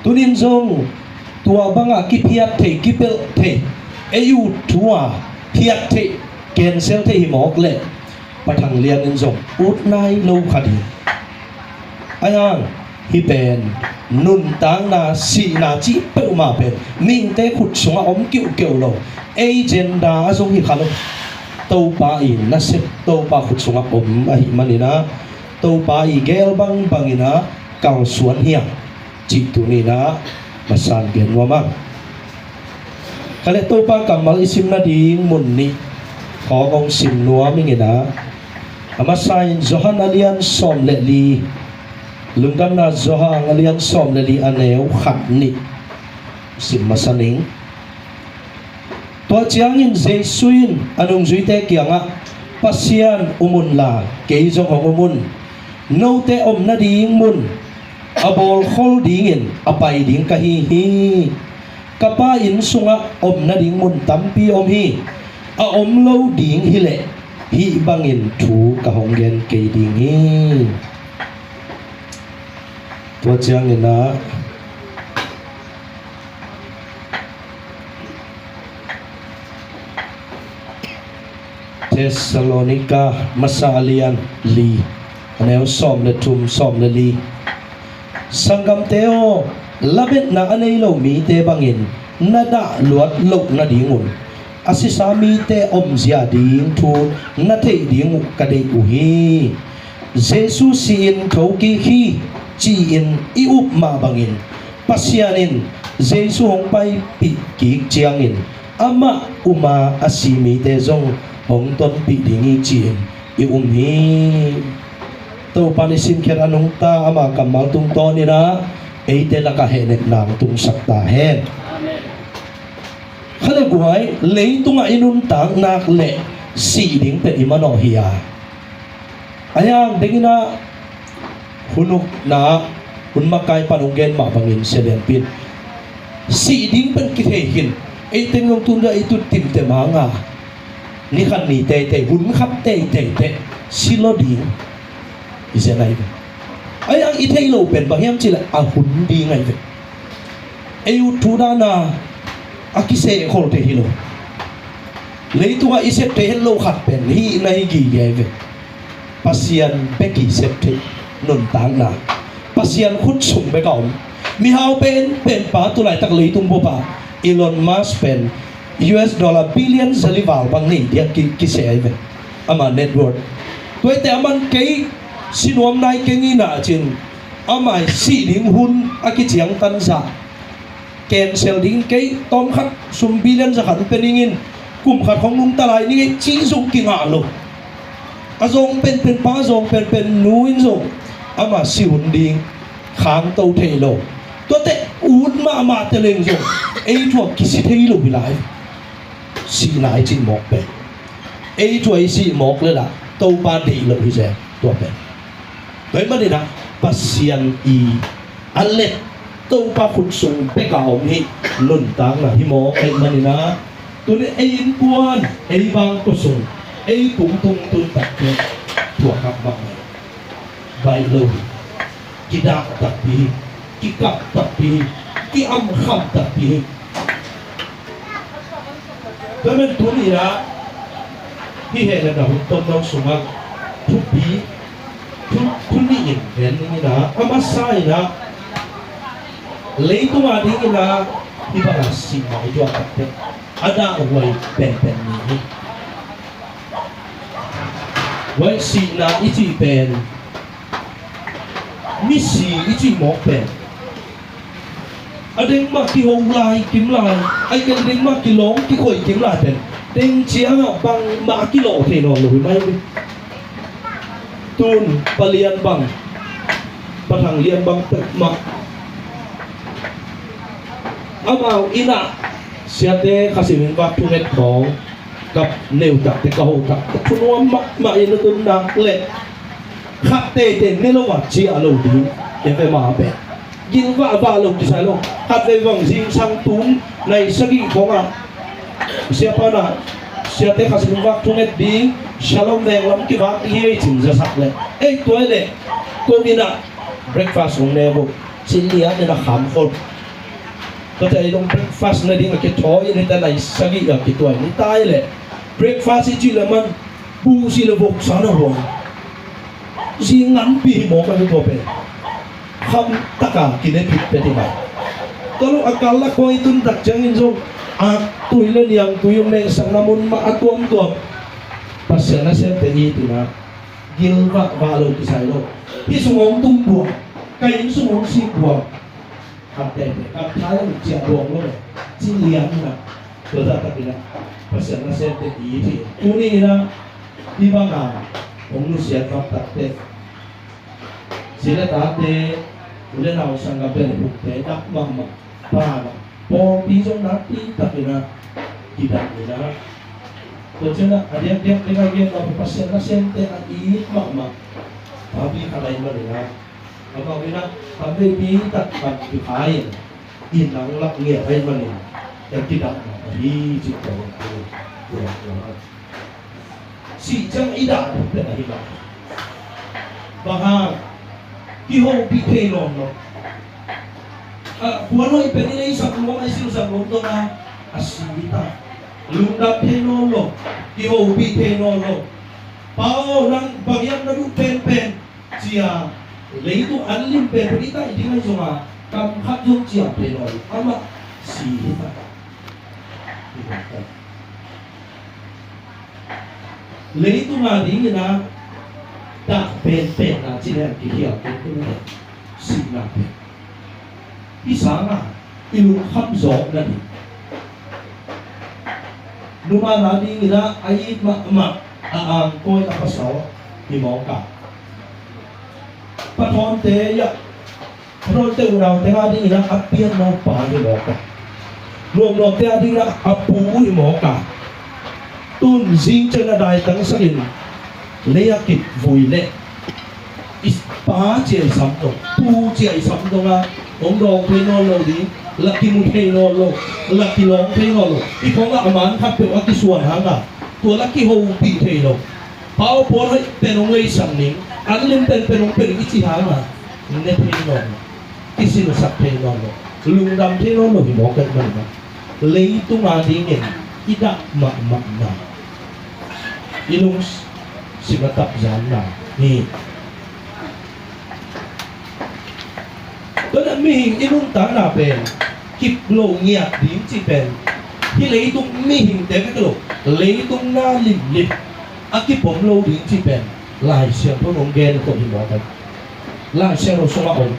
Tunin zong tua bangah kiphiat thei, kipelh thei, ei ut thu a phiat thei, cancel thei hi mawk leh Pa Thang Lian in zong ut nai lo kha ding. Ahi hang hih pen nuntakna, sihna cih peuhmah pen mihingte khut sungah om kiuhkeuh lo. Ei agenda a zong hi kha lo. Topa i nasep Topa khut sungah om ahih manin ah, Topa i geel bangbang in ah kalsuan hi hang cih tuni in ah masa-in gen nuam ing. Khai le, Topa kammal i sim nading mun nih khawng hong sim nuam ing in ah, a masa in Johan a lian sawm le li, Lungdamna Johan a lian sawm le li a neu khat nih sim masa ning. Tua ciangin Jesu in a nungzuite kiangah, Pasian um unla kei zong hong um un. Note om nading mun a bawlkhol dingin a pai ding ka hi hi. Ka Pa inn sungah om nading mun tampi om hi. A om lo ding hi leh hih bangin thu ka hong gen kei ding hi. Tua ciangin ah Thessalonika masa a lian li, a neu sawm le thum, sawm le li. Sanggamte aw, lametna a nei lo mite bangin na dah luat loh nadingun a sisa mite omzia ding thu na theih ding uh ka deih uh hi. Jesu si-in thokik hi ci-in i up mah bangin, Pasian in Jesu hong paipih kik ciangin amah um a, a si mite zong hong tonpih ding hi ci-in i um hi. Topa in i simkhiat a nungta ama kammal tungtawn in ah eite lakah hehnepna hong tungsak ta hen. Kha le guai, leitungah i nuntak nak leh sih ding pen i manawh hi a. Ahi hang dengin ah hun ukna, hun makai pan hong gen mah bangin Sia Lianpi in sih ding pen kithei khin. Ei teng zong tun dah i tut timtem hang a, ni khat ni teitei, hun khat teitei teh si lo ding i zen ahi ve. Ahi hang i theih loh pen bang hiam cih leh a hun ding ahi ve. Ei ut thu dan a a kiseh khol thei hi lo. Leitungah i sep thei het loh khat pen hih na hi gige ahi ve. Pasian bek i sep thei nuntakna, Pasian khut sung bek a om. Mihau penpen pa tu laitak leitung bup ah Elon Musk pen U S dollar billion zali val bang nei diak ki, kiseh ahi ve. Ama net worth. Tua hi teh aman kei si nuam nai keng ing a cin, ama i sih ding hun a kiciangtan zah cancel ding, kei tawm khat sum billion za khat pia ning in, kum khat khong nungta lai ning ei cih zong kingah lo. A zawng penpen pa, a zawng penpen nu in zong ama si hun ding khangto thei lo. Tuate ut mahmah te leng zong ei thuak kisi thei lo hi lai. Sihna i cih mawk pen Ei tua i sih mawk le lah Topa deih loh hi se tua pen. Tua ahih manin ah Pasian i a let Topa khut sung bek a om hi nuntakna hi mawk ahih manin ah tuni ei innkuan ei bangkua sung ei pumtung tun takte thuak hak mahmah hi. Baih lo hi. Kidah takpi hi. Kikap takpi hi. Ki-amkham takpi hi. Tua men tuni-in ah hih heh le na hun tomno sungah thupi thu, thu nih in gen dingin ah a masa in ah leitung a dingin ah hih bangah sihna i tuah takte a dahhuai penpen ni hi. Huai sihna i cih pen misi i cih mawk pen a deng mah kiho lai kim lai, a i ken deng mah kilawng kikhoi kim lai pen deng ciangah bangmah a kilawh thei nawn lo hi mai ve. Tun Pa Lian bang, Pa Thang Lian bang peuhmah amau inn ah siate Kha Siangtho in vak thunget khawng ka neu takte ka ho takte thunuam mahmah in a tun nak leh khat teitei ne lo a ciah lo ding. Ken ve mah pen gilvah vah lo kisai lo. Khatvei bang zingsang tum nai sagih khawngah siapa na siate Kha Siangtho in vak thunget ding Shalom veng lam kivak hi ei cin zasak leh ei tua leh ko inn ah breakfast hong ne vo. Cin lian in a kham khol. Tua teh ei dong breakfast na ding a kithawi in hita nai sagih a kituai ni tai leh breakfast i cih leh man buh si leh voksa na huang. Zi nganpi hi mawk a hi tua pen kham taka kine phit pet hi mai. Tua lo a kal lak khawng i tun tak ciangin zong a tui le niangtui um neihsakna mun mah a tuamtuam Pasian nasemte i tun ah gilvah vah lo kisai lo. Hih sung hong tung buang, ka inn sung hong sik buang. Khat teitei khat thai a ciah buang lo le cin lian in ah tua zahtakin ah Pasian nasemte i it hi. Tuni in ah hih banga hong nusiat vak takte zi le tate u le nau sanggam bel hukte dak mahmah. Banah pawlpi zong nakpi takin ah kidah in ah tua ciangin ah a diakdiak tengah i gen mah Pasian nasemte a it mahmah. Papi khat ahih manin ah amau in ah tamveipi tak pan kiphai in i nang lak ngiat ahih manin ka kidah mah ahi cih tawh sih ciang i dah ding pen ahi mah. Bang hang kihopih thei nawn lo. Puan hoih pen i neihsak nuam a i silsak nuam dong a a si ta. Lungdam thei nawn lo. Kihopih thei nawn lo. Pa aw nang bang hiam na duh penpen cia leitung an lim penpen i taih ding ahi zonga kam khat zong ciam thei nawn lo. Amah si hi ta. Leitung a dingin ah dah penpen na ci leng kikhial penpen na sihna pen i sanga i lungkham zawk na ding. Numa na dingin ah a it mahmah a angkawi a pasal hi mawk a. Pathawnte iah Pathawnte unaute a dingin ah a pianno pa hi mawk a. Nuamnuamte a dingin ah a pu hi mawk a. Tun zing ciang a daitangsakin lei a kip vui leh i pa cia i sam dong, pu cia i sam dong a hong dawng thei nawn lo ding, la kimu thei nawn lo, la kilawng thei nawn lo. I khawngah a man khat peuh a kisuan hanga tua la kihopih thei lo. Pa aw puan hoih pen hong leisak ning, an lim penpen hong pia ning i ci hanga ne thei nawn lo, kisilsak thei nawn lo, lungdam thei nawn lo hi mawk ahih manin ah leitung a dingin i dah mahmahna i lungsim a tapzanna hi. Tua leh mihing i nuntakna pen kip lo ngiat ding cih pen hih leitung mihingte bek lo, leitung na limlim a kipom lo ding cih pen Lai Siangtho in hong gen khol hi mawk a. Lai Siangtho sungah om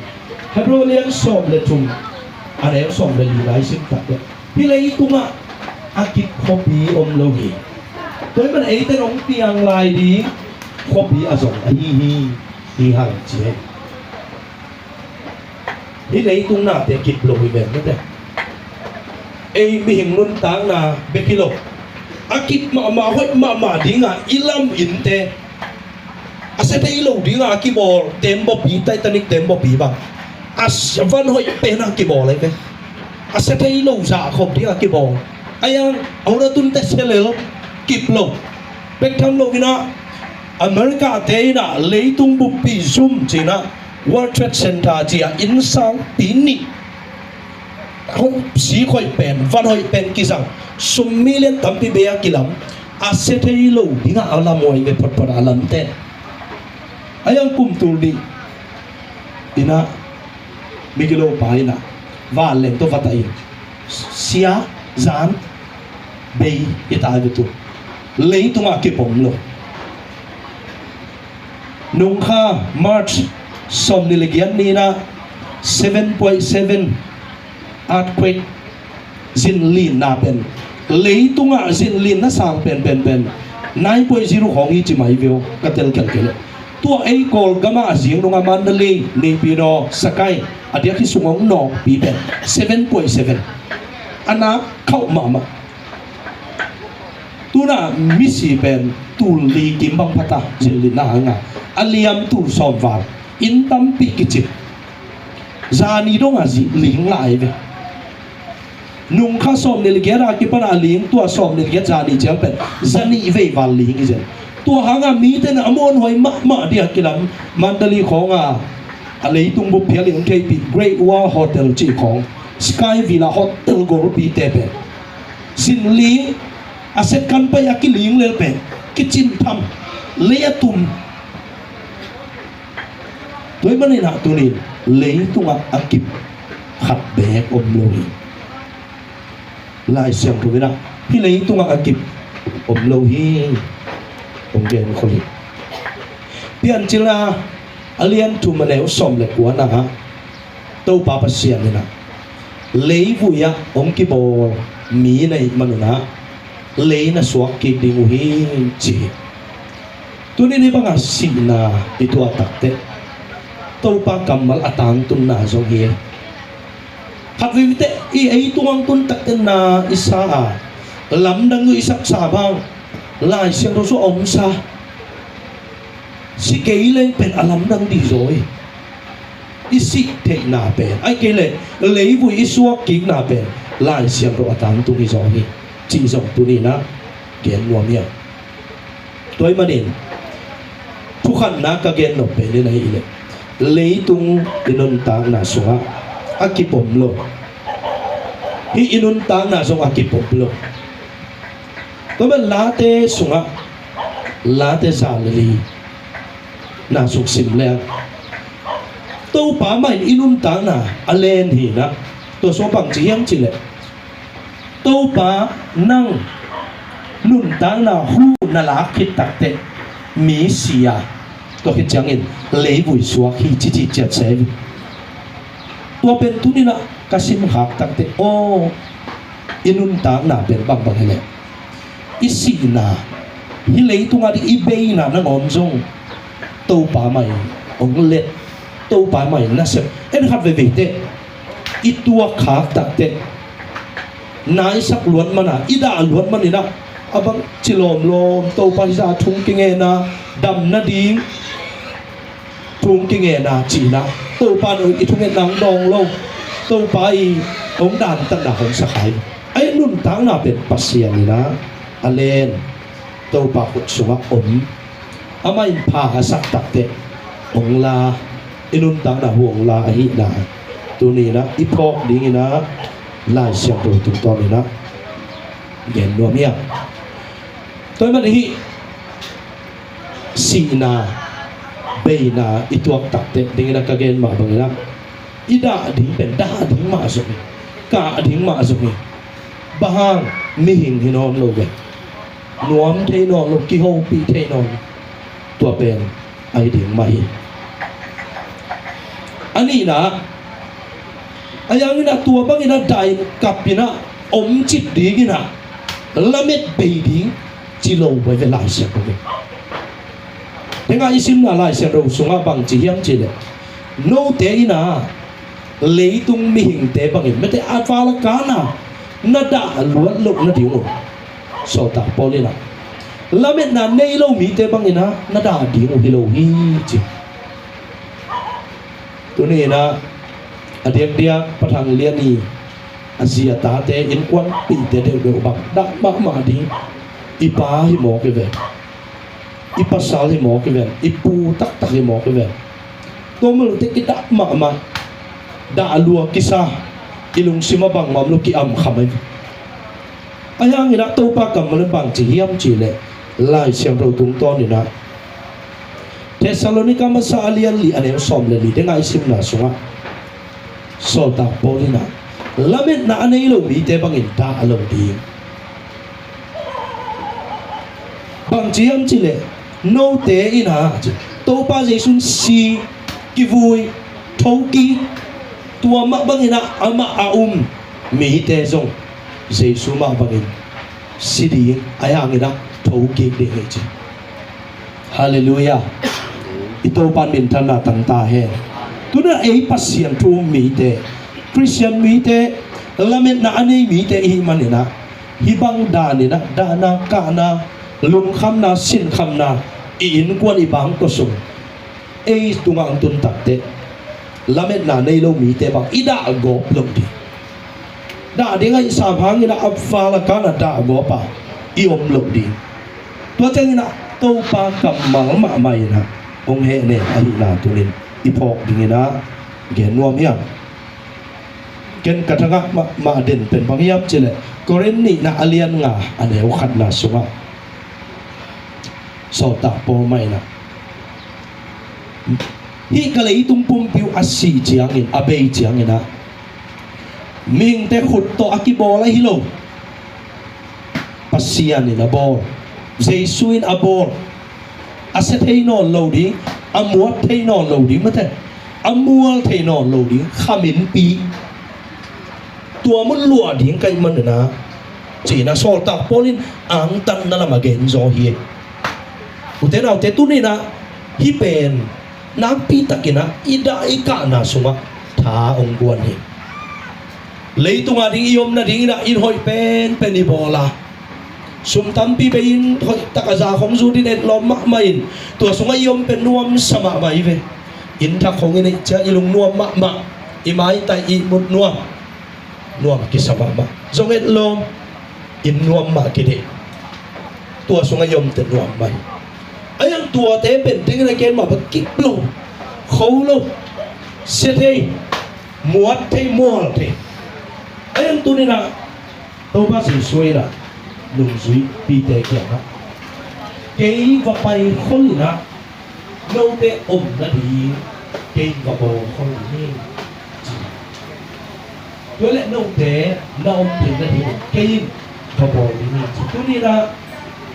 Hebrew lian sawm le thum a neu sawm le li lai sim tak teh hih leitungah a kip khuapi om lo hi. Tua ahih manin eite in hong piang lai ding khuapi a zong ahi hi, hi hang ci hi. Hih leitung nate kip lo hi ven mate. Ei mihing nuntakna bek hi lo. a kip mahmah, hoih mahmah dinga i lam innte a sia thei lo dinga a kibawl tembaw pi, Titanic tembaw pi bang a s-, van hoih pen a kibawl ahi ve. A sia thei lo zah khop dinga a kibawl. A yang a hun a tunte sia lel kip lo. Bek tham lo inah America te inah leitung buppi zum ci inah World Trade Center ci a innsang pi nih, hoih, sik hoih pen, van hoih pen kizang, sum million tampi bei a kilam, a sia thei lo dinga a lam uh ahi ve photphot a lamte. A yang kum tul nih inah migilo pa inah vanleng tawh va ta in, sia, zan, bei i ta ve tu. Leitungah kip om lo. Nungkha March sawmnih le giat ni inah seven point seven earthquake, zinlinna pen, leitungah zinlinna sang pen pen pen nine point zero khawng hi ci mai veu ka telkhial kei leh. Tua ei Kawlgamah a zing nungah Mandalay, Naypyidaw, Sagaing, a diak hi sung hong nawkpi pen seven point seven. A nak khauh mahmah. Tuna misi pen tul li kim bang phata zinlinna hanga a liam tul sawm val, inn tampi kicip. Zani donga zi ling lai ve. Nungkha sawmnih le giat a kipana a ling tua sawmnih le giat zani ciang pen zanih vei val ling i zen. Tua hanga mite na a muanhuai mahmah dia kilam Mandalay khawnga a leitung bup phial in theihpih Great Wall Hotel cih khawng, Sky Villa hotel golpite pen zinling, a set kan pai a kiling lel pen kicin tham, lei a tum. Tua ahih manin ah tunin leitungah a kip khat beek om lo hi. Lai Siangtho in ah hih leitungah a kip om lo hi. Hong gen khol hi. Piancilna a lian thum a neu sawm le kuana ah Topa Pasian in ah leivui ah hong kibawl mi na hih manun ah lei na suak kik ding uh hi, ci hi. Tunin hih bangah sihna i tuah takteh Topa kammal a tangtunna zong hi. Khat veivei teh i ei tuangtun takteh na i sa a, lamdang uh i saksa bang Lai Siangtho sung a omsa, si kei leng pen a lamdang dih zaw hi. I sih theihna pen, ahih kei leh leivui i suak kikna pen Lai Siangtho a tangtung hi zaw hi, cih zong tuninah gen nuam hi a. Tua ahih manin thukhatna ka gen nop pen in ahih leh leitung i nuntakna sungah a kip om lo. Hih i nuntakna zong a kip om lo. Tua ahih manin Late sungah, Late za le li na sung sim leng Topa mah in i nuntakna a len hinah. Tua sungah bangci hiam cih leh Topa nang nuntakna hu na lak khit takteh mi si a, tua khit ciangin leivui suak hi ci cih ciat se hi. Tua pen tuninah ka simkhak takteh aw, i nuntakna pen bangbang hi leh i sihna, hih leitungah ding i beina nangawn zong Topa mah in hong let, Topa mah in na sep. En khat veivei teh i tuakkhak takteh na i sak luat mana, i dah luat maninah a bang ci lawmlawm Topa hih zah thung kingena dam nading thung kingena cinah Topa in i thungetna hong dawng lo. Topa i hong dantatna hong sakhai. Ai nuntakna pen Pasian inah a len, Topa khut sungah om. Amah in pha a sak takteh hong la, i nuntakna hu hong la ahihna tuninah i phawk dinginah Lai Siangtho tungtawninah gen nuam hi a. Tua ahih manin hih sihna, beina i tuak takteh dinginah ka gen mah banginah i dah ding pen dah ding mah zong hi, kah ding mah zong hi. Bang hang? Mihing hi nawn lo ve. Nuam thei nawn lo, kihopih thei nawn lo. Tua pen ahi ding mah hi. A nihna, a yanginah tua banginah dain kapinah om cip dinginah lamet bei ding ci lo vai ve Lai Siangtho ve. Tengah i simna Lai Siangtho sungah bangci hiam cih leh note inah leitung mihingte bangin mete a val a kana na dah luat loh nading uh Sawltak Paul in ah, lametna nei lo mite bangin ah na dah ding uh hi lo hi, ci. Tuni in ah a diakdiak Pa Thang Lian i a zi a tate, innkuanpihte deuhdeuh bang dah mahmah ding. I pa hi mawk i ven, i pasal hi mawk i ven, i pu taktak hi mawk i ven. Tua mah lote kidah mahmah, dah lua kisa, i lungsim ah bangmah om lo, ki-amkham ahi. Ahi hangin ah Topa kammal in bangci hiam cih leh, Lai Siangtho tungtawn in ah Thessalonika masa a lian li a neu sawm le li ding ah i simna sungah Sawltak Paul in ah, lametna a nei lo mite bangin dah lo ding. Bangci hiam cih leh, note in ah, ci, Topa Jesu in si, kivui, thokik, tua mah bangin ah amah a um mite zong Jesu mah bangin si ding, ahi hangin ah thokik ding hi, ci. Halleluiah. I Topa in minthanna tang ta hen. Tuna ei Pasian thu um mite, Khristian mite, lametna a nei mite i hih manin ah, hih bang danin ah dahna, kahna, lungkhamna, sinkhamna, i innkuan, i bangkua sung, ei tungah hong tun takteh, lametna nei lo mite bang i dah gawp lo ding. Dah ding ahih sam hangin ah a val a kan a dah gawp a i om lo ding. Tua ciangin ah Topa kammal mahmah in ah hong hehnem ahihna tuni-in i phawk dingin ah gen nuam hi hang. Ken ka thangah mahmah den pen bang hiam cih leh, Korin nihna a lian nga a neu khatna sungah Sawltak Paul mah in ah, hih ka leitung pumpi uh a sih ciangin, a bei ciangin ah, mihingte khut tawh a kibawl ahi lo, Pasian in a bawl, Jesu in a bawl, a sia thei nawn lo ding, a muat thei nawn lo ding, mate, a mual thei nawn lo ding khaminpi, tua mun luah ding ka hih manin ah, ci-in ah Sawltak Paul in angtanna lam a gen zaw hi. Ute naute, tuni-in ah hih pen nakpi takin ah i dah i kahna sungah tha hong guan hi. Leitung a ding i om nadingin ah inn hoih penpen i bawl a, sum tampi bei, inn hoih tak a za khong zut in etlawm mahmah in, tua sungah i om pen nuamsa mahmah hi ve. Inn thak khong i neih ciang i lungnuam mahmah, i maitai ihmut nuam, nuam kisa mahmah. Zong etlawm, inn nuam mah kideih. Tua sungah i om pen nuam mah hi. Ahi hang tuate pen tengin a gen mah bang kip lo, kho lo, sia thei, muat thei, mual thei. Ahi hang tuni-in ah Topa Jesu in ah nungzuipite kiangah, kei va pai khol in ah note om nading kei va bawl khol ding hi, ci. Tua leh note na om theih nading kei in va bawl ding hi, ci. Tuni-in ah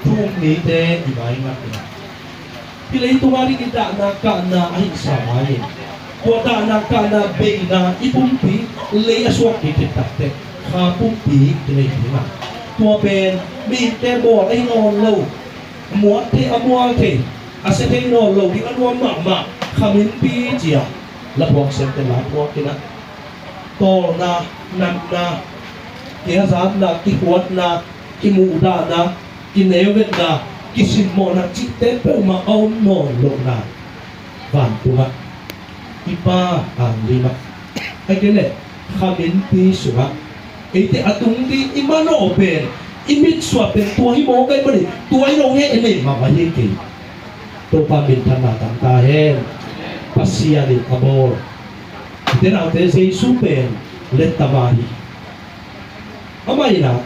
thu um mite i mai ngat in ah, hih leitung a ding i dahna kahna ahih sam a in, tua dahna kahna beina i pumpi lei a suak kik khit takteh kha pumpi kinei ding a, tua pen mihingte bawl ahi nawn lo, muat thei, a mual thei, a sia thei nawn lo ding a nuam mahmah khaminpi ci-a laphuak siamte laphuak in ah, tawlna, natna, kihazatna, kikhuatna, kimuhdahna, kineuvetna, kisimmawhna cihte peuhmah a om nawn lohna vantungah i Pa anglim ah, ahih kei leh khaminpi sungah eite a tung ding i manawh pen, i mitsuah pen tua hi mawk ahih manin tua in hong hehnem mahmah hi kei. Topa minthanna tang ta hen. Pasian in a bawl, ute naute, Jesu pen lettama hi. Amah in ah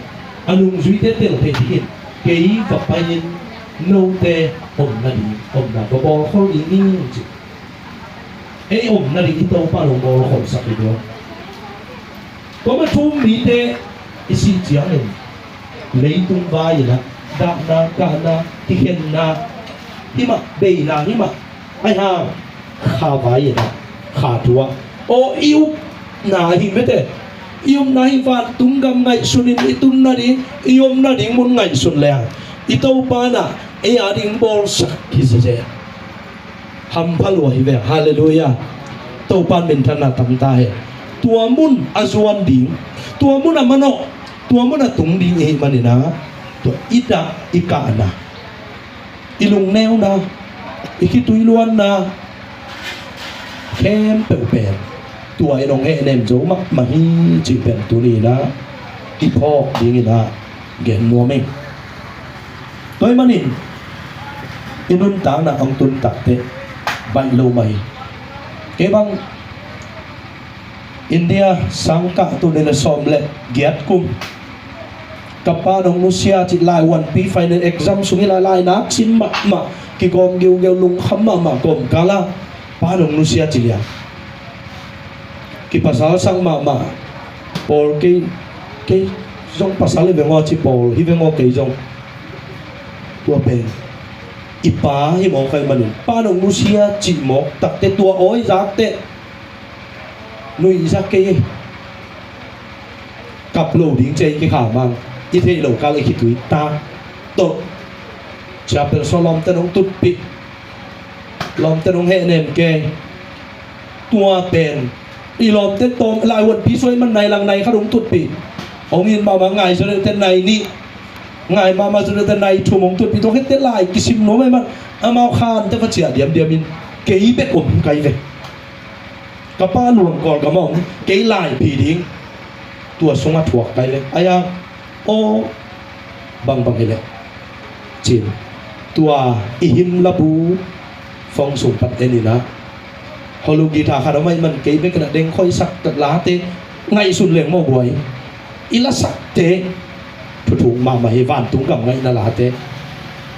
a nungzuite tel theih dingin, kei va pai-in note om nading, omna va bawl khol ding hi, ci. Ei om nading i Topa in hong bawl kholsak hi ding. Tua mah thu um mite i sih ciangin leitung vai in ah dahna, kahna, kikhenna hi mah, beina hi mah, ahi hang kha vai in ah, kha thu ah, aw, i upna hi, mate, i upna hi, vantung gam ngaihsun in i tun nading, i om nading mun ngaihsun leng i Topa in ah ei a ding bawlsak hi zenzen. Hampha lua hi ve. Halleluiah. Topa in minthanna tang ta hen. Tua mun a zuan ding, tua mun a manawh, tua mun a tung ding i hih manin ah, Tua i dah i kahna, i lungneuna, i khitui luanna khempeuh pen tua in hong hehnem zo mahmah hi cih pen tuni-in ah i phawk dingin ah gen nuam ing. Tua ahih manin i nuntakna hong tun takteh baih lo mah hi. Kei bang India sang kah tul nih le sawm le giat kum ka pa nong nusia cih lai, one P final exam sung hi lai, lai nak sim mahmah, kigawm geugeu, lungkham mahmah, kawmkal ah pa nong nusia cih liang kipasal sang mahmah. Paul kei, kei zong pasal hi veng aw ci, Paul hi veng aw kei zong. Tua pen i pa hi mawk ahih manin pa nong nusia cih mawk takteh tua awi zakteh nuihzak kei hi. Kap lo ding ci-a i kikha mang, i theih loh kal i khitui tak tawh. Chapel sung lawmte nong tutpih, lawmte nong hehnem kei. Tua pen i lawmte tawm lai, one P suai man nai lang nai khat hong tutpih. Hong it mahmah ngai zaw deuhte nai nih, ngai mahmah zaw deuhte nai thum hong tutpih. Tua khit teh lai kisim nuam ahih man amau khante va ciah diamdiam in kei bek om kai ve. Ka pa luang Kawlgam ah om, kei lai phi ding tua sungah thuak kai ve. Ai-a, aw, bangbang hi leh ci-in tua i hymn labu phone sung pan en in ah, hollow guitar khat om ahih man kei bek in ah dengkhoihsak late ngaihsun leng maw buai. I lasakte thuthuk mahmah hi, vantung gam ngaihna late.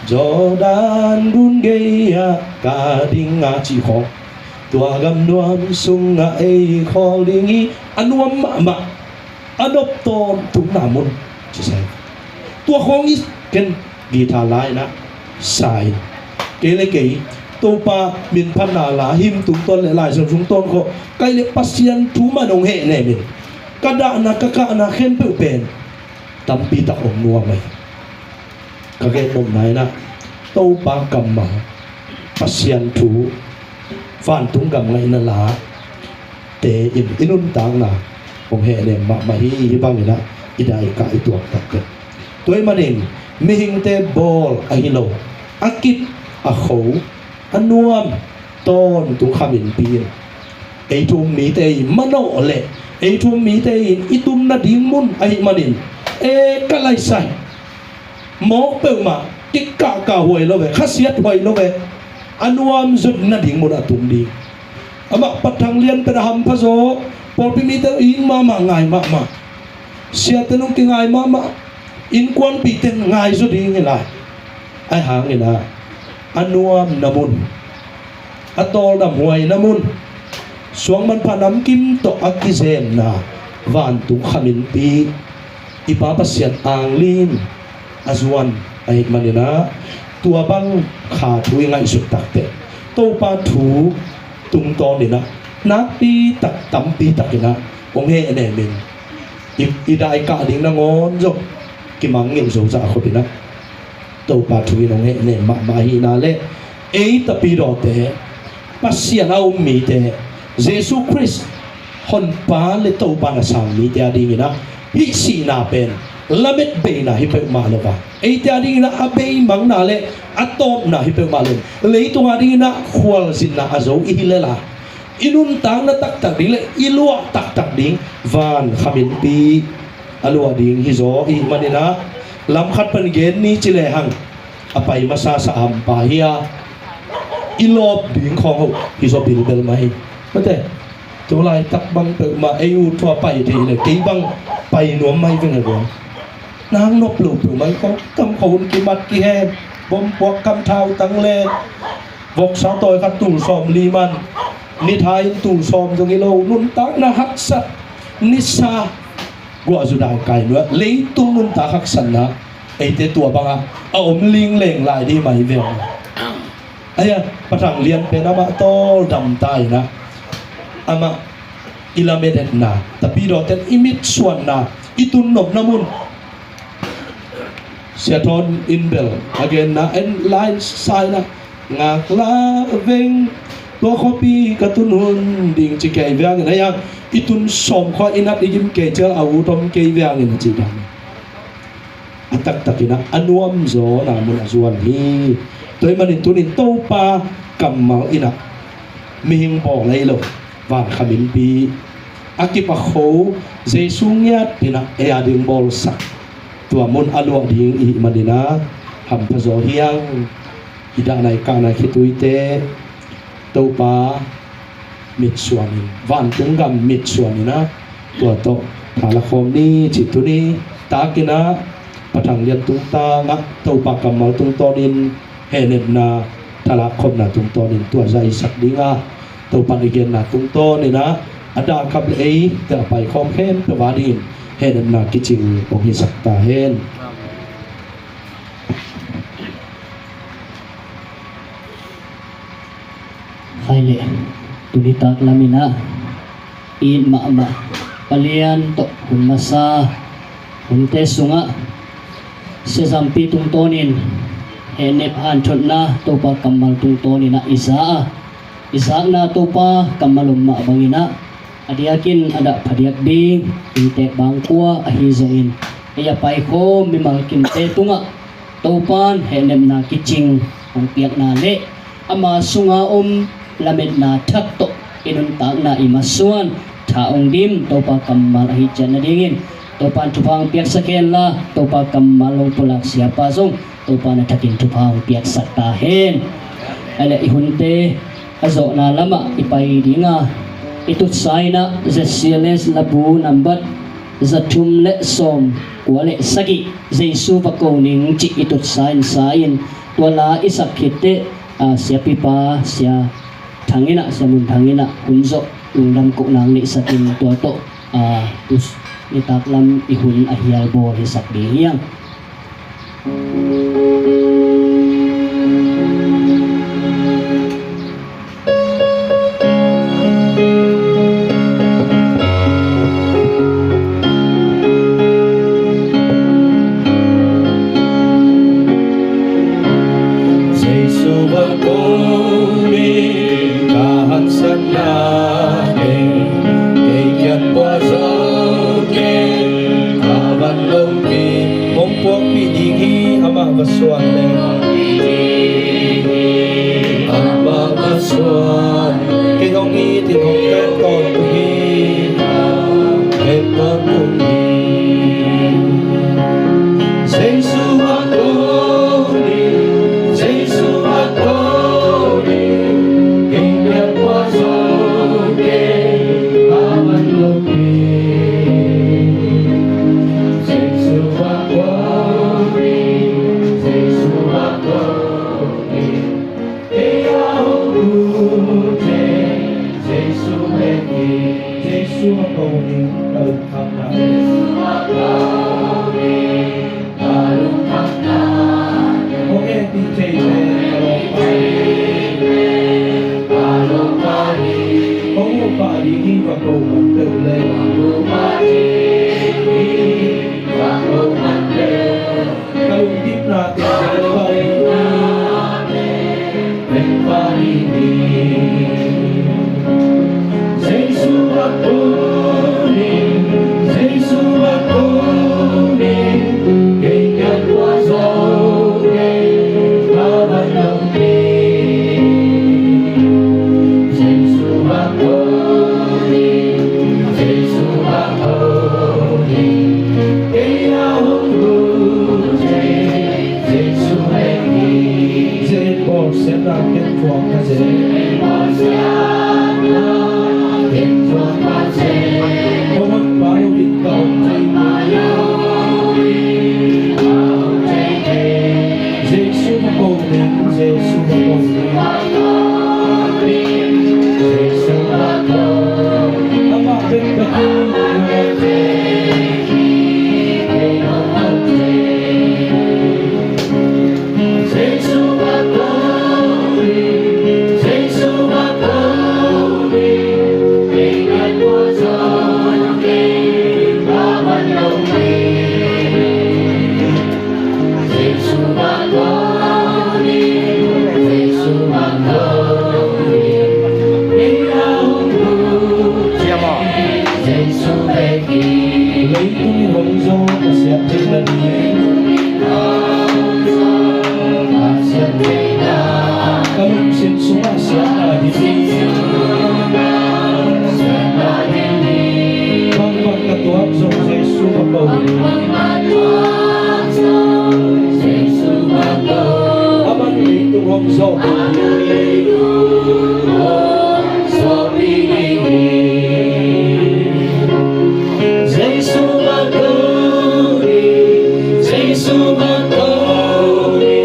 Jordan gun gei-ah ka ding a cih khawng, tua gam nuam sungah ei khawl ding hi. A nuam mahmah, a nop tawntungna mun ci sai. Tua khawng i ken guitar la in ah sa in, kei le kei Topa minphatna la, hymn tungtawn le Lai Siangtho tungtawn khawng, kai le Pasian thu mah nong hehnem in ka dahna ka kahna khempeuh pen tampi tak om nuam hi. Ka gen nopna in ah Topa kammal, Pasian thu, vantung gam ngaihna late in i nuntakna hong hehnem mahmah hi. Hih bangin ah i dah i kah i tuak takteh, tua ahih manin mihingte bawl ahi lo, a kip, a kho, a nuam, tawntung khaminpi in ei thu um mite i manawh leh ei thu um mite in i tun nading mun ahih manin, e, ka laisai mawk peuhmah kikahkah huai lo ve, khasiat huai lo ve. A nuam zaw nading mun a tung ding. Amah Pa Thang Lian pen a hampha zaw, pawlpi mite ing mahmah, ngai mahmah, siate nung kingai mahmah, innkuanpihte ngai zaw ding hi lai. Ahi hangin ah a nuamna mun, a tawldam huaina mun, suangmanpha namkim tawh a kizemna vantung khaminpi i Pa Pasian anglim a zuan ahih manin ah, tua bang kha thu i ngaihsut takteh Topa thu tungtawn in ah nakpi tak, tampi tak in ah hong hehnem in i, i dah i kah ding nangawn zong kimangngilh zo zah khop in ah Topa thu in hong hehnem mahmah ahihna le ei Tapidawte, Pasian a um mite, Jesu Khrist Honpa le Topa na sang mite a dingin ah hih sihna pen lamet beina hi peuhmah lo a, eite a dingin ah a beimangna le a tawpna hi peuhmah lo. Leitung a dingin ah khualzinna a zo i hi lel a, i nuntakna taktak ding le i luah taktak ding van khaminpi a luah ding hi zaw i hih manin ah, lam khat pan gen ni ci lehang, a pai masa sa hampa hi a, i lawp ding khawng ho hi zaw bilbel mah hi. Mate, tu laitak bang peuhmah ei u thua pai thei le kei bang pai nuam mah hi veng a guang. Nang nop lo peuhmah hi khawng, kam khawng un kimat kihem, bom puak kam thau tang le voksa tawi khat tul sawm li man, nithai in tul sawm zong hi lo, nuntakna haksat, nisa, guah zu dai kai nuai, leitung nuntak haksatna eite tua bangah a om lingleng lai dih mah hi veng. Ahi a, Pa Thang Lian pen amah tawldam ta in ah, amah i lamet etna, Tapidawten i mitsuanna, i tunnopna mun, Sia Thawn in bel a genna en lai sa in ah, ngaklah veng, tua khuapi ka tun hun ding ci kei veng in ah, i tun sawm khua i nat i gim kei cial a ut om kei veng in a ci dan. a taktakin ah a nuamzawna mun a zuan hi. Tua ahih manin tunin Topa kammal in ah mihing bawl ahi lo, van kha mimpi a kipakho Jesu ngiat in ah ei a ding bawlsak tua mun a luah ding i hih manin ah hampha zaw hi hang. I dahna i kahna khituite Topa mitsuanin, vantung gam mitsuanin ah tua tawh tha la khawm ni cih tuni takin ah Pa Thang Lian tungtang ah Topa kammal tungtawnin hehnepna thalak khopna tungtawnin tua zah i sak ding a, Topa i genna tungtawnin ah a dah kap le ei te a paikhawm khempeuh a dingin hehnepna kicing hong hisak ta hen. Khai leh tuni tak lamin ah it mahmah Pa Lian tawh hun masa hunte sungah Sia Zampi tungtawnin hehnep hanthotna Topa kammal tungtawnin ah i za a, i zakna Topa kammal om mah bangin ah a diakin a dah phadiak ding inntek bangkua ahi zongin ei a paikhawm mimal kimte tungah Topan hehnepna kicing hong piakna le ama sunga om lametna thak tawh i nuntakna i masuan tha hong dim Topa kammal ahi ciat nadingin Topan thupha hong piaksak henla Topa kammal hong pulak siapa zong Topan a thakin thupha hong piaksak ta hen. A le i hunte a zawhna lamah i pai ding a, i tutsa in ah Z C L S labu nambat za thum le sawm kua le sagih Jesu va ko ning cih i tutsa in sa in tua la i sak khit teh, a, siapipa Sia Thang in ah, Sia Mun Thang in ah hun zawh lungdam koh nang neihsak in tua tawh, a, tus nitak lam i hun a hial bawl hisak ding hi hang. Jesu va ko ni ka haksatna kei, kei kiang kua zong kei ka van lungpi. Hong puakpih ding hi, amah va suan leh. Amah va suan leh kei hong it in hong kem tawntung hi. Kem tawntung hi. Jesu va ko ni, Jesu va ko ni, kei kiang kua zong kei ka van lungpi. Jesu va ko ni, Jesu va ko ni, kei a hong ut hi. Jesu va ko ni, Jesu va ko ni, ka lungkhamna. Jesu va ko ni, ka lungkhamna. Hong hehpih thei pen ka lawngpa hi. Hong huh pah ding hi, va ko man peuh leh. Ka lungkipna teng ka lungkipna teng. Jesu va ko ni, Jesu va ko ni, kei kiang kua zong kei ka van lungpi. Jesu va ko ni, Jesu va ko ni, kei a hong ut hi. Jesu hong ut hi. Jesu bawlsiatna kem thuak ka Jesu. Jesu va ko ni, Jesu va ko ni. Jesu va ko ni. Amah bekbek hi. Bangbang ka tuak zong Jesu bang ko hi. A man leitung hong zawh ding hi. Jesu bang ko hi, Jesu bang ko hi.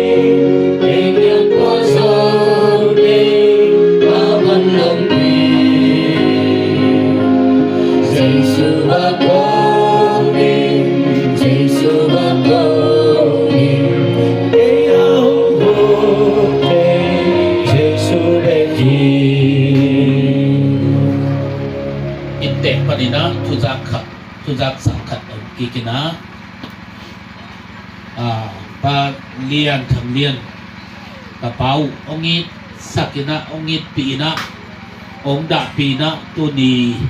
Inntek panin ah thuzak khat, thuzak sang khat a kikin ah, a, Pa Lian, Thang Lian, ka pa uh, hong itsak in ah, hong itpih in ah, hong dahpih in ah, tuni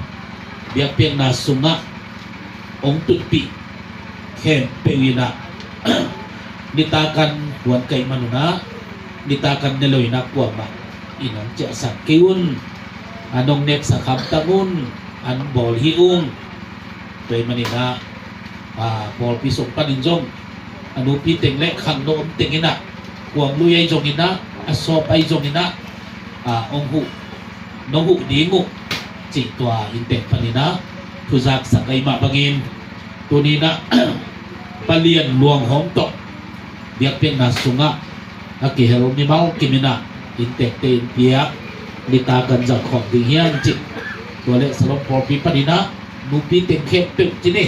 biakpiakna sungah hong tutpih khempeuh in ah, nitak an huan ka hih manun ah, nitak an ne lo in ah, kuamah in hong ciahsak kei un. An hong neksak hamtang un, an bawl hi ung. Tua ahih manin ah, a, pawlpi sung panin zong a nupi teng le khangno om teng in ah, kuam lui ahi zongin ah, a sawp ahi zongin ah, a, hong huh, nong huh ding uh, cih tua inntek panin ah thuzak sak ahih mah bangin, tuni in ah Pa Lian luanghawm tawh biakpiakna sungah a kihel mimal kim in ah inntekte in piak, nitak an zang khawm ding hi hang cih. Tua leh Salom pawlpi panin ah nupi teng khempeuh ci ni.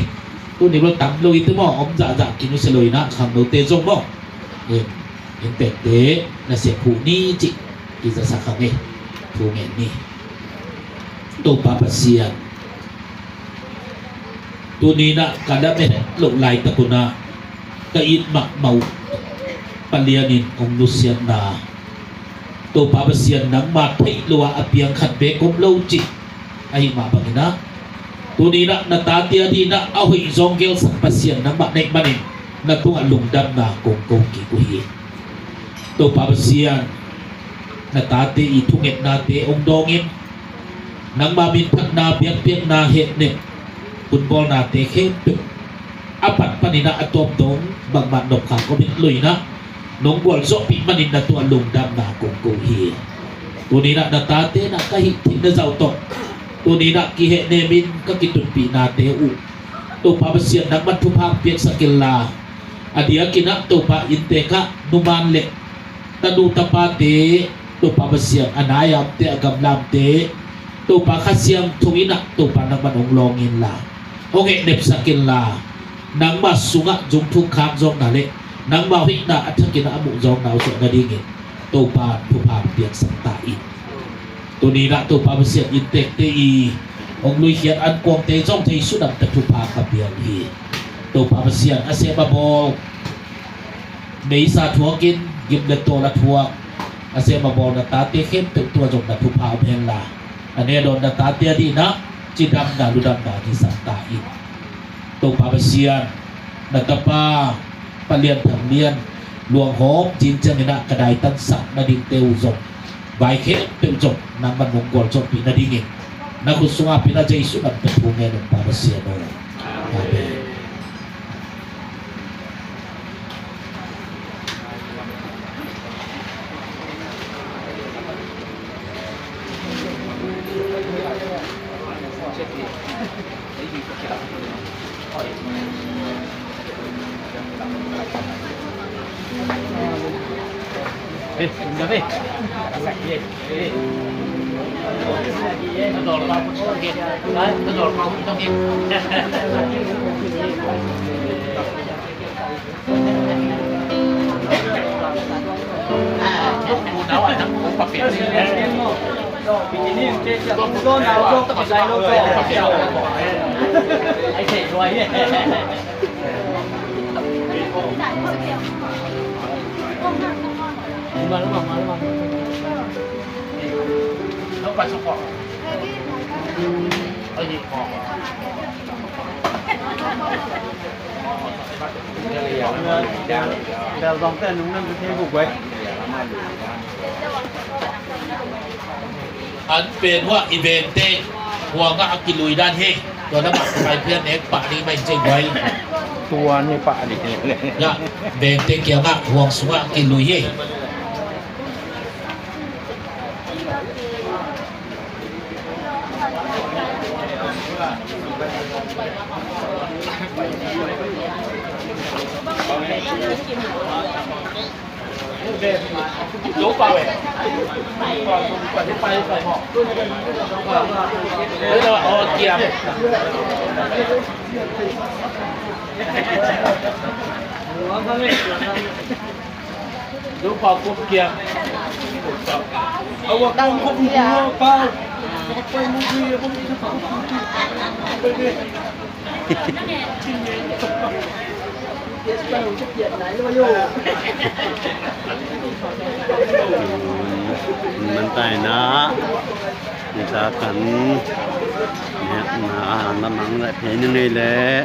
Tuni bel tam lo hi te maw, om zahzah ki nusia lo in ah, khangnote zong maw, in, inntekte nasep huh ni cih kizasak hang e. Thu ngen ni. Topa Pasian, tuni in ah ka lamet loh laitak un ah ka it mahmah uh Pa Lian in hong nusiatna, Topa Pasian, nangma theih loh a a piang khat beek om lo cih ahih mah bangin ah, tuni in ah na tate adingin ah a hoih zong gelsak Pasian nangmah na hih manin na tungah lungdamna kong ko kik uh hi. Topa Pasian, na tate i thungetnate hong dawngin, nangma minphatna, biakpiakna, hehnem, hunbawlnate khempeuh a pat panin ah a tawp dong bangmah nopkha kawmin lo in ah nong gualzawhpih manin na tungah lungdamna kong ko hi. Tuni in ah na tate in ah ka hih theihna zah uh tawh, tuni in ah kihehnemin ka kitutpihnate uh, Topa Pasian, nangman thupha piaksak inla, a diakin ah Topa inntek ah numan le tanu tapate, Topa Pasian, a nai a omte, a gamla omte, Topa Kha Siangtho in ah Topa nangman hong lawng inla, hong hehnepsak inla, nangma sungah zungthuk khak zawkna le nangma hoihna a thakin ah a muh zawkna uh zawh nadingin Topa thupha piaksak ta in. Tuni in ah Topa Pasian, inntekte i hong luikhiat ankuangte zong thei suk dangte thupha ka pia uh hi. Topa Pasian, a sem a bawl, meisa thuakin gim le tawl a thuak, a sem a bawl na tate khempeuh tungah zong na thupha om henla, a ne dawn na tate adingin ah cidamna ludamna kisak ta in. Topa Pasian, na tapa Pa Lian Thang Lian luanghawm cinciangin ah ka daitansak nadingte uh zong, vai khempeuh zong nangman nong gualzawhpih nadingin na khut sungah pen a Jesu min tawh thu ngen ung, Pa Pasian aw. Amen. An pen hua i vengte hua ngah a kilui dan hi. Tua lamah Pai Phian nek pah ding mah in cei guai. Tua ni pah ding. Ya, vengte kiangah huang sungah kilui hi. Mantaina nita kan nekna lamang la thei na ngei leh.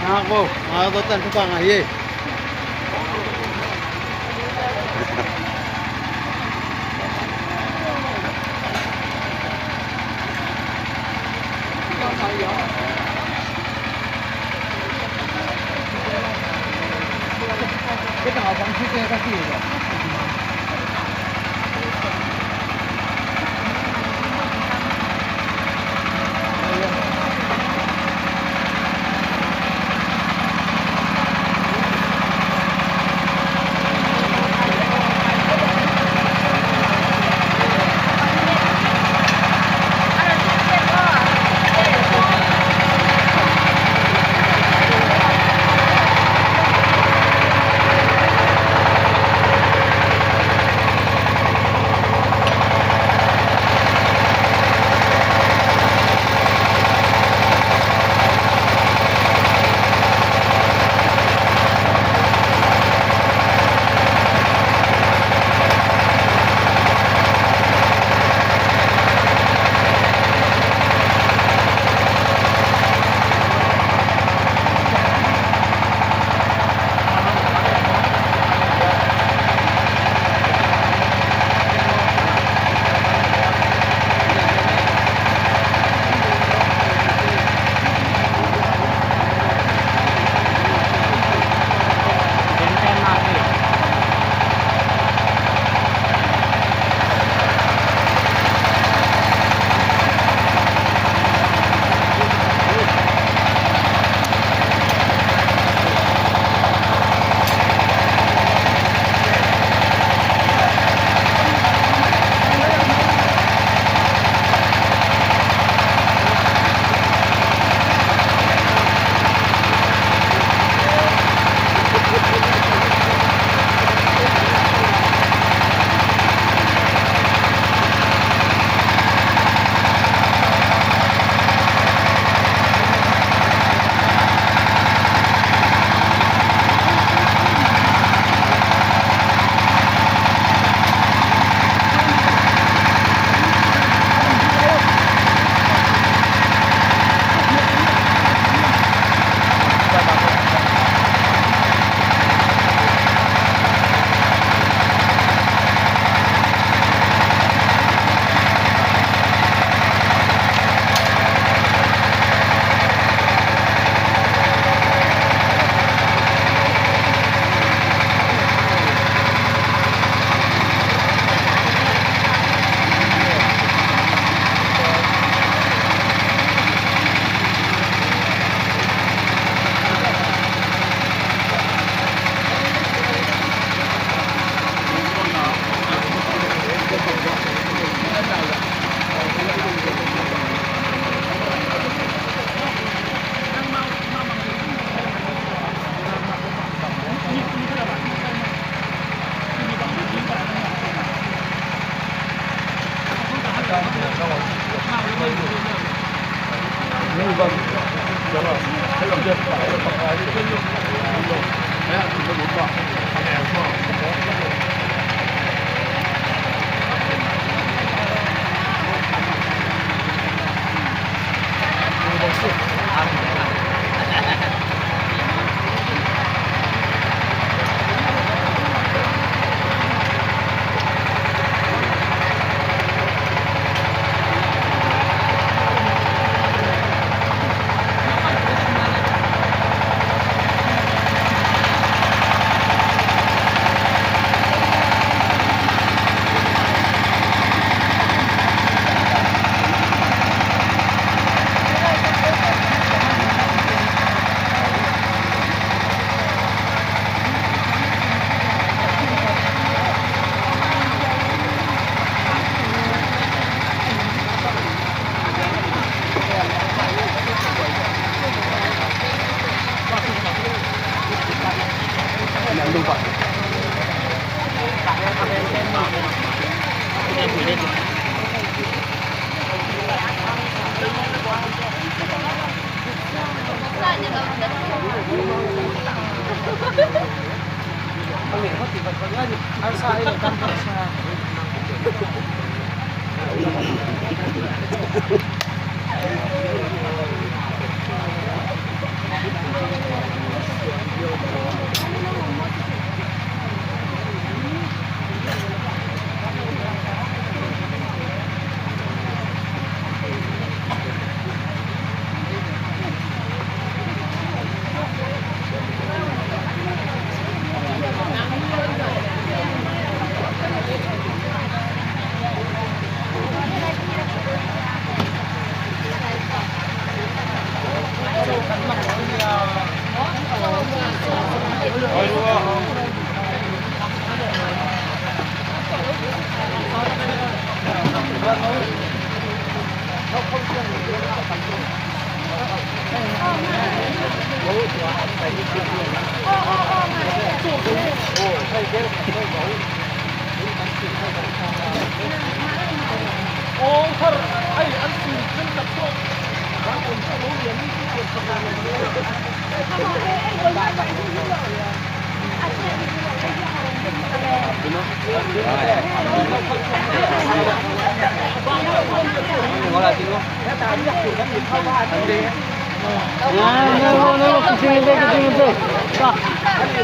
Ngak bo, ngak to tan thupha ngah hi.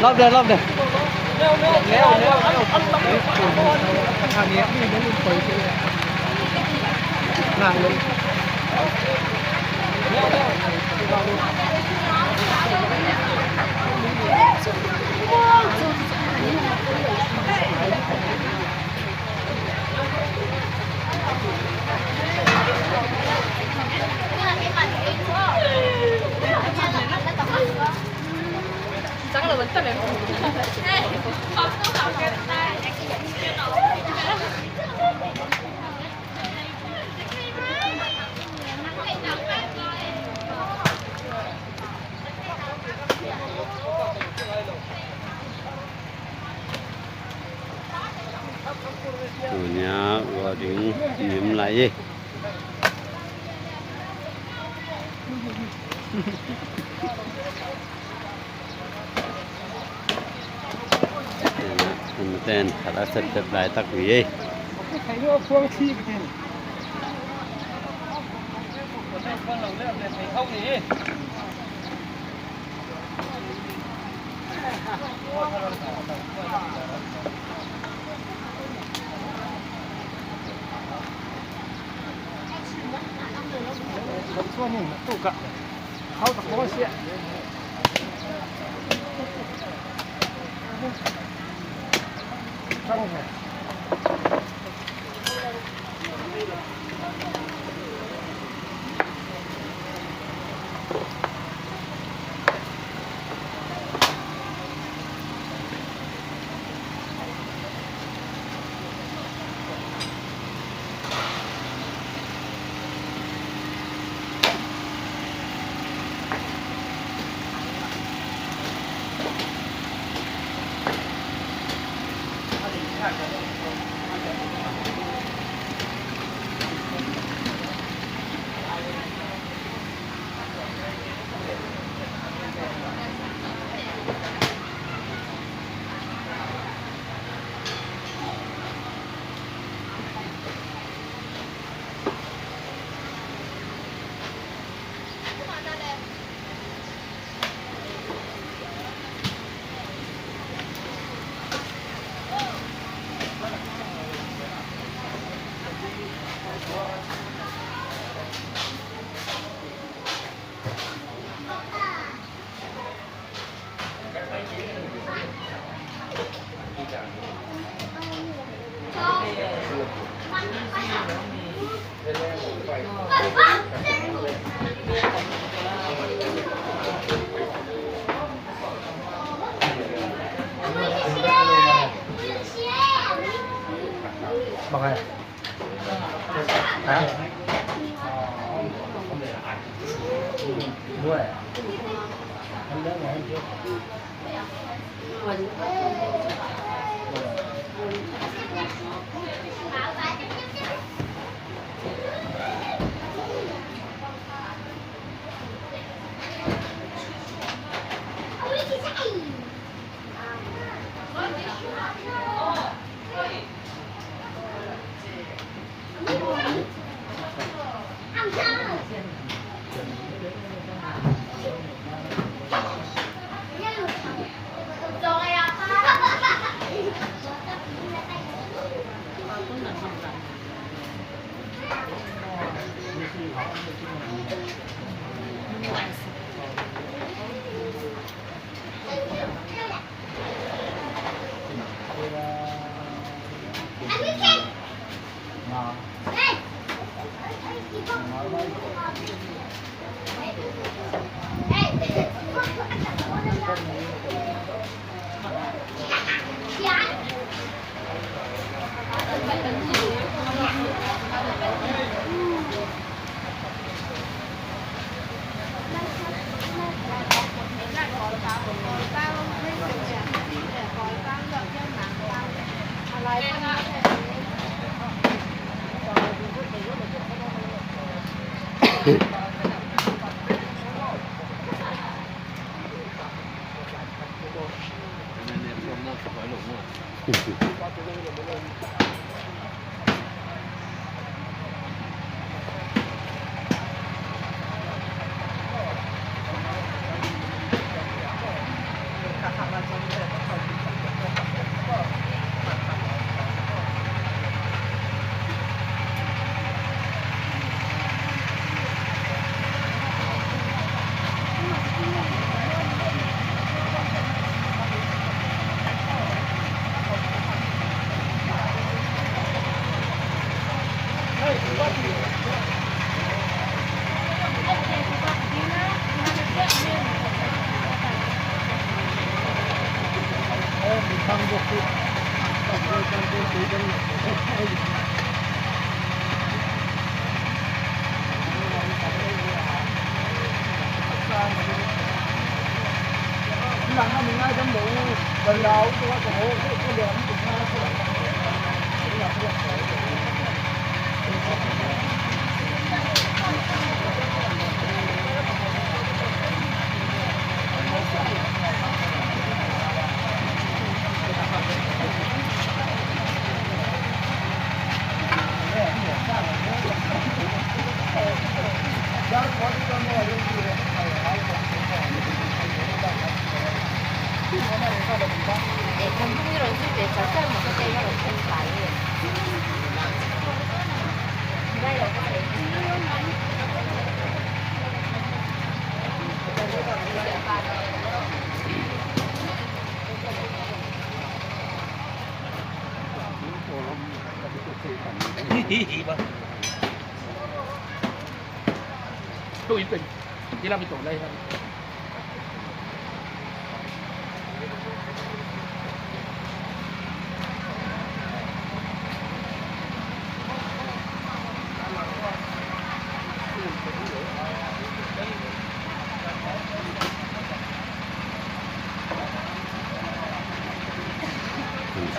Love there, love there. Tunia guah ding nim lai e. Ten khat a sepsep laitak hi ei.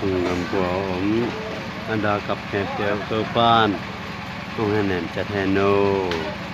Sung gam khua a om a, da kap khempeuh Topa'n hong hanem ciat hen aw.